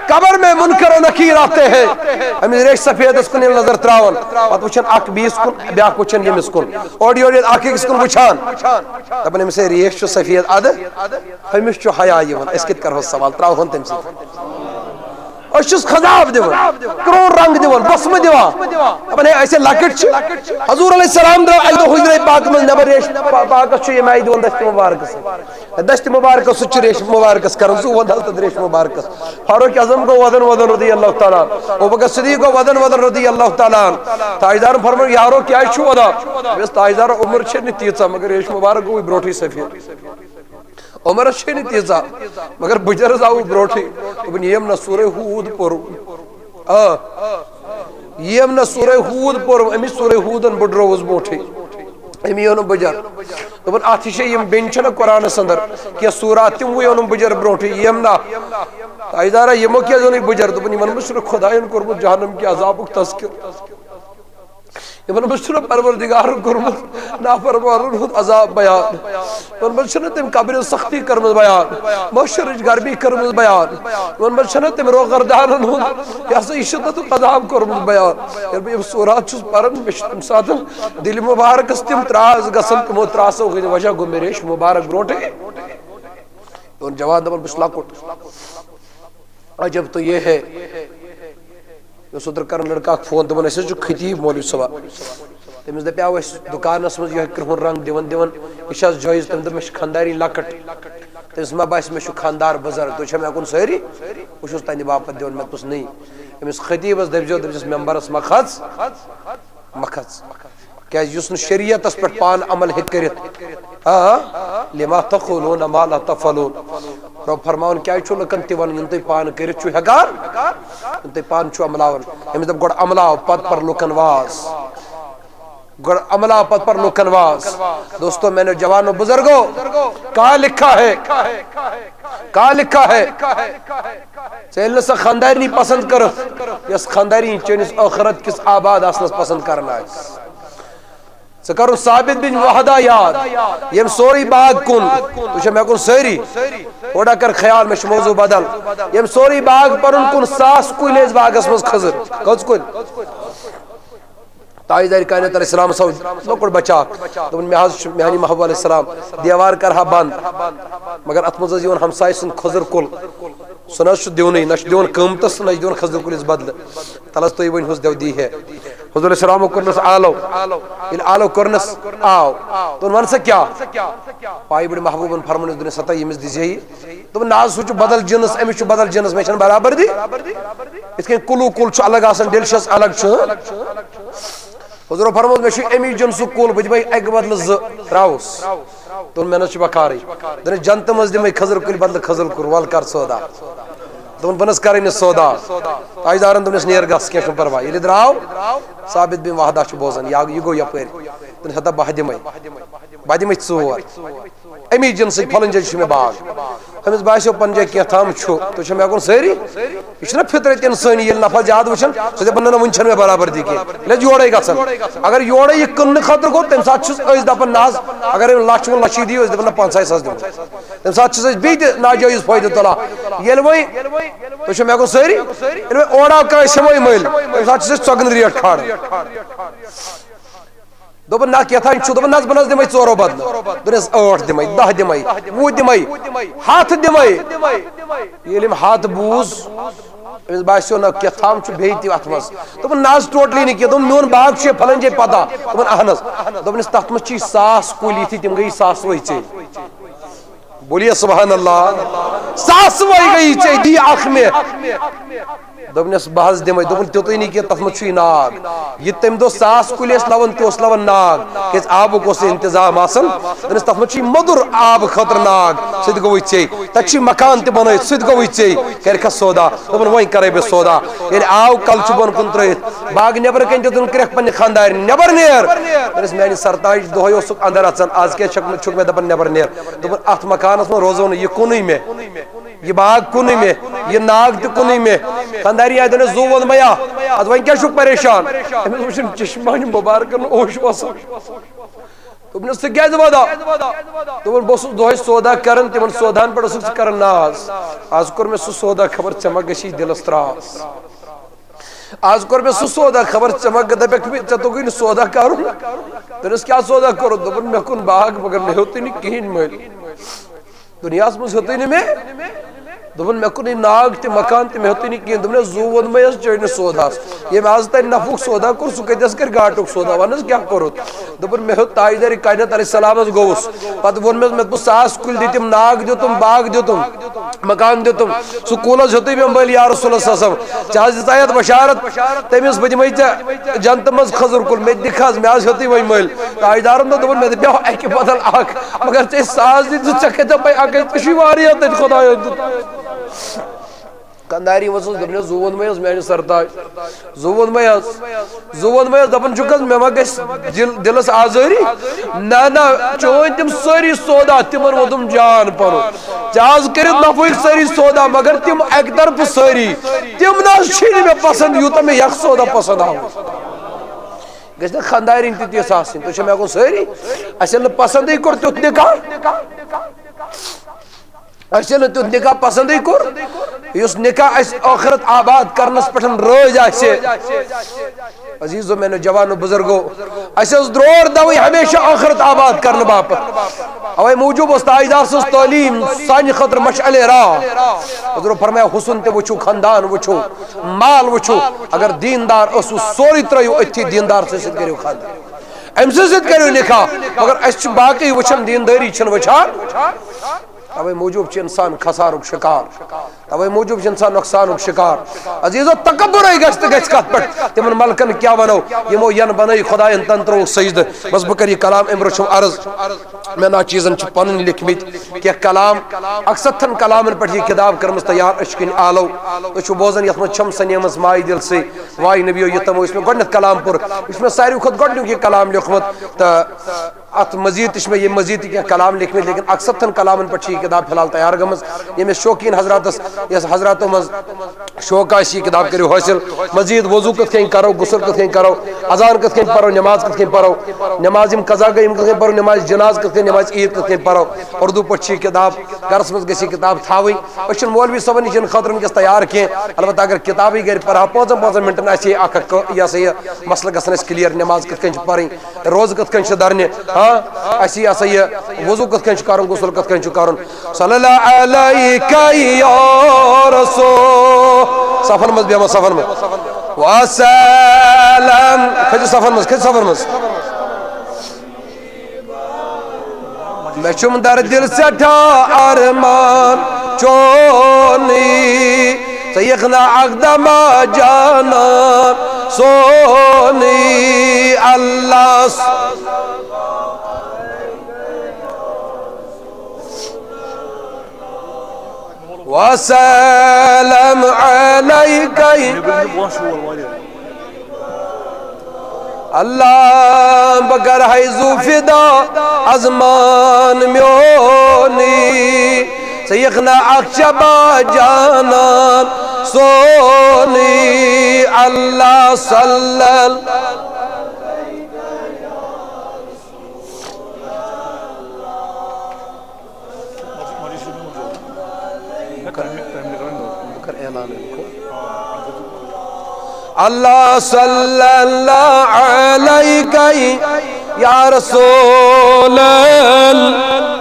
قبر میں منکر و نکیر آتے ہیں۔ أمِس ریشہِ سفیدس کُن ییٚلہِ نظر تراون، پتہٕ وٕچھن اکھ بیٚیِس کُن، بیٛاکھ وٕچھن ییٚمِس کُن، اورٕ یورٕ ییٚلہِ اکھ أکِس کُن وٕچھان، دپان، أمِس ہے ریش چھُ سفید، ادٕ أمِس چھُ حیا یِوان، أسۍ کِتھ کرہوس سوال، تراوہون تٔمۍ سۭتۍ۔ أسۍ چھِس خضاب دِوان، کرٛہُن رنٛگ دِوان، بۄسمہٕ دِوان۔ دَپان، ہے، أسۍ ہے لۄکٕٹۍ چھِ۔ حضور علیہ السلام درٛاو اَکہِ دۄہ حجرے پاکہٕ منٛز نٮ۪بر، ریش پا-، پاکس چھُ ییٚمہِ آیہِ دِوان دٔچھنہِ مُبارکس سۭتۍ۔ دٔچھنہِ مُبارکس سۭتۍ چھُ ریش مُبارکس کران، ژٕ وَن حضرت ریش مُبارکس۔ فاروق اعظم گوٚو وَدن وَدن رضی اللہ تعالیٰ عنہ۔ ابوبکر صدیق گوٚو وَدن وَدن رضی اللہ تعالیٰ عنہ۔ تاجدارن فرموو، یارو، کیٛازِ چھِو وَدان؟ دوٚپمَس، تاجدار، عمر چھےٚ نہٕ تیٖژاہ، مگر ریش مُبارک گوٚوُے برونٛٹھٕے سفید۔ عمرس چھے نہٕ تیٖژاہ، مگر بہٕ جرس آوُس برونٛٹھٕے۔ دوٚپُن، یِم نہ سورہ ہوٗد پوٚرُم۔ آ، یِم نہ سورہ ہوٗد پوٚرُم، أمِس سورہ ہوٗدن بہٕ ڈرووُس برونٛٹھٕے۔ أمی اوٚنُم بہٕ جر۔ دوٚپُن، اَتھ ہِش چھے یِم بیٚنہِ چھَنہ قرآنس اندر کینٛہہ سورات، تِموٕے اوٚنُم بہٕ جر برونٛٹھٕے۔ یِم نہ، تاجدارا، یِمو کیٛازِ اوٚنُے بہٕ جر؟ دوٚپُن، یِمن منٛز چھُنہٕ خۄدایَن کوٚرمُت جہنم کہِ عذابُک تذکر۔ یِمن منٛز چھُنہٕ پروردگارن کوٚرمُت نافرمانن ہُنٛد عذاب بیان، یِمن منٛز چھَنہٕ تٔمۍ قبرِ سختی کٔرمٕژ بیان، محشرٕچ گرمی کٔرمٕژ بیان، یِمن منٛز چھَنہٕ تٔمۍ روغردانن ہُنٛد، یہِ ہسا یہِ شدتُک عذاب کوٚرمُت بیان۔ ییٚلہِ بہٕ یِم سورات چھُس پران، مےٚ چھُ تَمہِ ساتہٕ دِلہِ مُبارکس تِم تراس گژھان، تِمو تراسو ہٕنٛدِ وجہ گوٚو مےٚ ریش مُبارک برونٛٹھٕے۔ میون جوان دَپان، بہٕ چھُس لۄکُٹ۔ عجب تو یہ ہے۔ مےٚ اوس اوترٕ کران لڑکہٕ اکھ فون، دوٚپُن، أسۍ حظ چھُ خطیب مولوی صٲبا۔ تٔمِس دَپیٛاو اَسہِ دُکانَس منٛز یِہوٚے کرٛہُن رنٛگ دِوان دِوان، یہِ چھا جٲیِز؟ تٔمۍ دوٚپ، مےٚ چھِ خانٛدارِنۍ لۄکٕٹ۔ تٔمِس ما باسہِ مےٚ چھُ خانٛدار بُزرگ، تُہۍ چھا مےٚ کُن سٲری؟ بہٕ چھُس تَہَنٛدِ باپَتھ دِوان، مےٚ دوٚپُس، نٔے۔ أمِس خطیٖبَس دٔپۍزیو، دٔپۍزیوس، مٮ۪مبَرَس ما کھژ؟ ما کھژ۔ کیٛازِ یُس نہٕ شریعتَس پٮ۪ٹھ پانہٕ عمل ہیٚکہِ کٔرِتھ، آ، لِما تَقوٗلُونَ مَا لَا تَفْعَلُونَ۔ رۄب فرماوان، کیٛازِ چھُو لُکَن تہِ وَنان، یِم تُہۍ پانہٕ کٔرِتھ چھُو ہٮ۪کان، یِم تُہۍ پانہٕ چھُو عملاوان؟ أمِس دوٚپ، گۄڈٕ عملاو، پَتہٕ پَر لُکَن واز۔ گۄڈٕ عملاو، پَتہٕ پَر لُکَن واز۔ دوستو، میانیو جوانو، بزرگو، کہاں لکھا ہے؟ کہاں لکھا ہے؟ ژےٚ ییٚلہِ نہٕ سۄ خاندارنی پسند کٔرٕتھ، یۄس خاندارنی چٲنِس ٲخرت کِس آباد آسنس پسند کران آسہِ۔ ژٕ کرُن ثابت بن وحدہ یاد، ییٚمۍ سورُے باغ کُن، ژٕ چھےٚ مےٚ کُن سٲری، تھوڑا کر خیال، مےٚ چھُ موضوع بدل۔ ییٚمۍ سورُے باغ پنُن کُن، ساس کُلۍ ٲسۍ باغس منٛز کھٔزٕر۔ کٔژ کُلۍ؟ تاجدارِ کائنات علیہ السلام ہسا اوس لۄکُٹ بچہٕ اکھ۔ دوٚپُن، مےٚ حظ چھُ میانہِ محبوب علیہ السلام دیوار کرٕ ہا بنٛد، مگر اتھ منٛز حظ یِوان ہمسایہِ سُنٛد کھٔزٕر کُل۔ سُہ نہ حظ چھُ دِونٕے، نہ چھُ دِوان قۭمتس، نہ چھُ دِوان کھٔزٕر کُلِس بدلہٕ۔ تلس تُہۍ ؤنۍ ہُس دٮ۪و دی ہے۔ حضور علیہ السلامو کوٚرنس آلو۔ ییٚلہِ آلو کوٚرنس، آو۔ دوٚپُن، وَن سا کیٛاہ؟ پایہِ بٔڑۍ محبوبن فرموونس، دوٚپنس، ہتا ییٚمِس دِژے یہِ۔ دوٚپُن، نہ حظ، ہُہ چھُ بدل جنس، أمِس چھُ بدل جنس، مےٚ چھَنہٕ برابردی۔ یِتھ کٔنۍ کُلوٗ کُل چھُ الگ آسان، ڈیلشس الگ چھُ۔ حضورو فرموو، مےٚ چھُ اَمی جنسُک کُل، بہٕ دِمے اَکہِ بدلہٕ زٕ، ترٛاوُس۔ دوٚپُن، مےٚ نہ حظ چھُ بکارٕے۔ دوٚپنَس، جنتہٕ منٛز دِمے کھٔزٕر کُلۍ بدلہٕ کھٔزٕر کُل، وَلہٕ کر سودا۔ دوٚپُن، بہٕ نہ حظ کرٕے نہٕ سودا۔ تاجدارن دوٚپنَس، نیر گژھ، کینٛہہ چھُنہٕ پرواے۔ ییٚلہِ درٛاو، ثابت بن وحدہ چھُ بوزان، یا یہِ گوٚو یپٲرۍ۔ دوٚپنَس، ہتا بہٕ دِمے، بہٕ دِمے ژور۔ اَمی جنسٕکۍ پھلٲنۍ جایہِ چھُ مےٚ باغ۔ أمِس باسیو پنٕنۍ جایہِ کینٛہہ تام چھُ، تُہۍ چھِو مےٚ کُن سٲری۔ یہِ چھُنہ فطرت انسٲنی، ییٚلہِ نفع زیادٕ وٕچھن، سُہ دَپہِ، نہ، نہ، وٕنہِ چھَنہٕ مےٚ برابردی کینٛہہ، ییٚلہِ اَسہِ یورَے گژھن۔ اگر یورَے یہِ کٕننہٕ خٲطرٕ گوٚو، تَمہِ ساتہٕ چھِس أسۍ دَپان، نہ حظ، اگر أمۍ لَچھ ووٚن، لَچھی دِیِو، أسۍ دَپان، نہ، پنٛژاہَے ساس دِمو۔ تَمہِ ساتہٕ چھِس أسۍ بیٚیہِ تہِ ناجٲیز فٲیدٕ تُلان۔ ییٚلہِ وۄنۍ، تُہۍ چھِو مےٚ کُن سٲری، ییٚلہِ وۄنۍ اورٕ آو کٲنٛسہِ ہٮ۪مو یہِ مٔلۍ، تَمہِ ساتہٕ چھِس أسۍ ژۄگنہٕ ریٹ کھالان۔ دوٚپُن، نہ، کیٛاہ تام چھُ۔ دوٚپُن، نہ حظ، بہٕ نہ حظ دِمے ژورو بدلہٕ۔ دوٚپنَس، ٲٹھ دِمے، دَہ دِمے، وُہ دِمے، ہَتھ دِمے۔ ییٚلہِ أمۍ ہَتھ بوٗز، أمِس باسیو، نہ، کیٛاہ تام چھُ بیٚیہِ تہِ اَتھ منٛز۔ دوٚپُن، نہ حظ، ٹوٹلی نہٕ کینٛہہ۔ دوٚپُن، میون باغ چھُ یہِ پھلٲنۍ جایہِ پتہ۔ دوٚپُن، اہن حظ۔ دوٚپنَس، تَتھ منٛز چھِ ساس کُلۍ، یِتھی تِم گٔیی ساسوَے ژےٚ۔ بولیے سبحان اللہ۔ ساسوَے گٔیی ژےٚ، دی اکھ مےٚ۔ دوٚپنَس، بہٕ حظ دِمَے۔ دوٚپُن، تیُتُے نہٕ کینٛہہ، تَتھ منٛز چھُے ناگ۔ یہِ تَمہِ دۄہ ساس کُلۍ ٲسۍ لَوان، تہِ اوس لَوان ناگ، کیٛازِ آبُک اوس نہٕ اِنتظام آسان۔ دوٚپنَس، تَتھ منٛز چھُے موٚدُر آبہٕ خٲطرٕ ناگ، سُہ تہِ گوٚوُے ژےٚ۔ تَتہِ چھُے مکان تہِ بَنٲیِتھ، سُہ تہِ گوٚوُے ژےٚ۔ کَرِکھا سودا؟ دوٚپُن، وۄنۍ کَرَے بہٕ سودا۔ ییٚلہِ آو، کَلہٕ چھُ بۄن کُن ترٛٲیِتھ، باغہٕ نٮ۪برٕ کَنۍ دِتُن کرٛٮ۪کھ پنٛنہِ خانٛدارِنہِ، نٮ۪بر نیر۔ دوٚپنَس، میٛانہِ سرتاج، دۄہَے اوسُکھ اَندَر اَژان، آز کیٛازِ چھَکھ نہٕ، چھُکھ مےٚ دَپان نٮ۪بر نیر؟ دوٚپُن، اَتھ مکانَس منٛز روزو نہٕ، یہِ کُنُے مےٚ۔ یہِ باغ کُنُے مےٚ، یہِ ناگ تہِ کُنُے مےٚ۔ خانٛدارِنۍ آیہِ، دوٚپنَس، زُو ووٚن مےٚ یا، اَدٕ وۄنۍ کیٛاہ چھُکھ پریشان؟ أمِس وٕچھُن چشمانہِ مُبارکَن اوش وَسان۔ دوٚپنَس، ژٕ کیٛازِ وَدان؟ دوٚپُن، بہٕ اوسُس دۄہَے سودا کران، تِمَن سوداہَن پٮ۪ٹھ اوسُکھ ژٕ کران ناز۔ آز کوٚر مےٚ سُہ سودا، خبر ژےٚ ما گژھی دِلَس ترٛاس۔ آز کوٚر مےٚ سُہ سودا، خبر ژےٚ ما دَپَکھ مےٚ، ژےٚ توٚگُے نہٕ سودا کرُن۔ دوٚپنَس، کیٛاہ سودا کوٚرُتھ؟ دوٚپُن، مےٚ کُن باغ، مگر مےٚ ہیوٚتُے نہٕ کِہیٖنۍ مٔلۍ۔ دُنیاہَس منٛز ہیوٚتُے نہٕ مےٚ۔ دوٚپُن، "مےٚ کُن یہِ ناگ تہِ مکان تہِ، مےٚ ہیوٚتُے نہٕ کِہیٖنۍ۔" دوٚپُن، "ہے، زُو ووٚنمَے حظ چٲنِس سوداہَس، ییٚمۍ آز تانۍ نفعُک سودا کوٚر، سُہ کَتہِ حظ کَرِ گاٹُک سودا؟ وَن حظ، کیٛاہ کوٚرُتھ؟" دوٚپُن، "مےٚ ہیوٚت تاجدارِ کائنات علیہ السلامَس گوٚوُس، پَتہٕ ووٚن مےٚ، مےٚ دوٚپُس، ساس کُلۍ دِتِم، ناگ دیُتُم، باغ دیُتُم، مکان دیُتُم، سُہ کُل حظ ہیوٚتُے مےٚ مٔلۍ، یا رسول اللہ صلی اللہ علیہ وسلم، ژےٚ حظ دِژایَتھ بشارت تٔمِس، بہٕ دِمَے ژےٚ جنتہٕ منٛز کھٔزٕر کُل، مےٚ تہِ دِکھ حظ، مےٚ حظ ہیوٚتُے وۄنۍ مٔلۍ۔" تاجدارَن دوٚپ، دوٚپُن، "مےٚ دَپیٛاو اَکہِ بدل اَکھ، مگر ژےٚ ساس دِتھ، ژےٚ کَتہِ دَپَے اَکٕے، ژےٚ چھُے واریاہ تَتہِ خۄدایَن دیُتمُت۔" کنداری ؤژھٕس، دوٚپنَس، "زُو ووٚنمَے حظ میٛانہِ سرتاج، زُو ووٚنمَے حظ، زُو ووٚنمَے حظ۔" دَپان چھُکھ حظ، مےٚ ما گژھِ دِل، دِلَس آزٲری؟ نہ، نہ، چٲنۍ تِم سٲری سودا، تِمَن ووٚتُم جان پَنُن۔ ژےٚ آز کٔرِتھ نفعٕکۍ سٲری سودا، مگر تِم اَکہِ طرفہٕ سٲری، تِم نہ حظ چھِی نہٕ مےٚ پسنٛد، یوٗتاہ مےٚ یَکھ سودا پسنٛد آو۔ گژھِ نہ خانٛدارِنۍ تہِ تِژھ آسٕنۍ، تُہۍ چھِو مےٚ کُن سٲری، اَسہِ ییٚلہِ نہٕ پسنٛدٕے کوٚر تیُتھ نِکاح، اَسہِ ییٚلہِ نہٕ تیُتھ نِکاح پسنٛدٕے کوٚر، یُس نِکاح اَسہِ ٲخرت آباد کرنس پٮ۪ٹھ رٲضۍ آسہِ۔ عزیزو، میانیو جوانو، بزرگو، اَسہِ ٲس درور دَوٕے ہمیشہ ٲخرت آباد کرنہٕ باپتھ۔ اوے موٗجوٗب اوس تاجدار سٕنٛز تعلیٖم سانہِ خٲطرٕ مشعلِ راہ۔ حضورو فرمایا، حسن تہِ وٕچھِو، خاندان وٕچھِو، مال وٕچھِو۔ اگر دیٖندار ٲسِو، سورُے ترٲیِو أتھی دیٖندار سٕنٛدِ سۭتۍ کٔرِو خاندان، أمۍ سٕنٛدِ سۭتۍ کٔرِو نِکاح۔ مگر أسۍ چھِ باقٕے وٕچھان، دیٖندٲری چھِنہٕ وٕچھان۔ توے موٗجوٗب چھِ اِنسان خسارُک شکار، توے موٗجوٗب چھِ اِنسان نۄقصانُک شکار۔ عزیزو، تکبرے گژھِ تہٕ گژھِ کتھ پٮ۪ٹھ؟ تِمن ملکن کیٛاہ ونو، یِمو ین بنٲے خداین، تن ترٛووُکھ سجدٕ۔ بس بہٕ کرٕ یہِ کلام، أمۍ برونٛہہ چھُم عرض، مےٚ نا چیٖزن چھِ پنٕنۍ لیکھمٕتۍ کینٛہہ کلام، اکھ ستتھن کلامن پٮ۪ٹھ یہِ کتاب کٔرمٕژ تیار أچھ کِنۍ آلو۔ تُہۍ چھِو بوزان، یتھ منٛز چھم سنیمٕژ مایہِ دِل سۭتۍ، واے نبیو، یہِ تِمو یُس مےٚ گۄڈٕنیتھ کلام پوٚر، یہِ چھُ مےٚ ساروی کھۄتہٕ گۄڈٕنیُک یہِ کلام لیوٚکھمُت۔ تہٕ اتھ مزید تہِ چھِ مےٚ ییٚمہِ مزید تہِ کینٛہہ کلام لیکھمٕتۍ، لیکن اکھ ستتھن کلامن پٮ۪ٹھ چھِ یہِ کتاب فی الحال تیار گٔمٕژ۔ ییٚمِس شوقیٖن حضراتس، یس حضراتو منٛز شوق آسہِ، یہِ کتاب کٔرِو حٲصِل۔ مزید وضو کِتھ کٔنۍ کرو، غسل کِتھ کٔنۍ کرو، اذان کِتھ کٔنۍ پرو، نماز کِتھ کٔنۍ پرو، نماز یِم قضا گٔے، یِم کِتھ کٔنۍ پرو، نماز جناز کِتھ کٔنۍ، نماز عید کِتھ کٔنۍ پرو۔ اردو پٲٹھۍ چھِ یہِ کتاب، گرس منٛز گژھِ یہِ کتاب تھاوٕنۍ۔ أسۍ چھِنہٕ مولوی صٲبن نِش یِنہٕ خٲطرٕ وٕنکیٚس تیار کینٛہہ، البتہ اگر کتابٕے گرِ پرہا، پانٛژن پانٛژن منٹن آسہِ ہے اکھ اکھ، یہِ ہسا یہِ مسلہٕ گژھن اَسہِ کلیئر، نماز کِتھ کٔنۍ چھِ پرٕنۍ، روزٕ کِتھ کٔنۍ چھِ درنہِ، ہاں، اَسہِ یہِ ہسا یہِ وضو کِتھ کٔنۍ چھُ کرُن، غسل کِتھ کٔنۍ چھُ کرُن۔ صلی اللہ علیک یا رسول۔ صفن منٛز بیٚہمو، صفن منٛز۔ وسلم۔ کھٔسِو صفن منٛز، کھٔسِو صفن منٛز۔ مےٚ چھُم در دِل سٮ۪ٹھاہ ارمان چونٕے، ژٕ یِکھ نا اکھ دما جانان سونٕے۔ اللہ س-، وسلم علیک۔ اللہ، بہٕ کرٕ ہے زُو فدا ازمان میونٕے، ژٕ یِکھ نا اکھ شبا جانان سونٕے۔ اللہ صلی اللہ۔ بہٕ کرٕ اعلان اَمیُک۔ اللہ صلی اللہ علیک یا رسول اللہ۔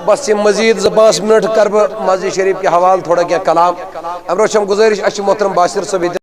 بس یہِ مزید زٕ پانٛژھ منٹ کرٕ بہٕ مسجد شریف کہِ حوالہٕ تھوڑا کینٛہہ کلام۔ امہِ برونٛہہ چھم گُزٲرِش، اسہِ چھُ محترم باسر صٲب ییٚتہِ۔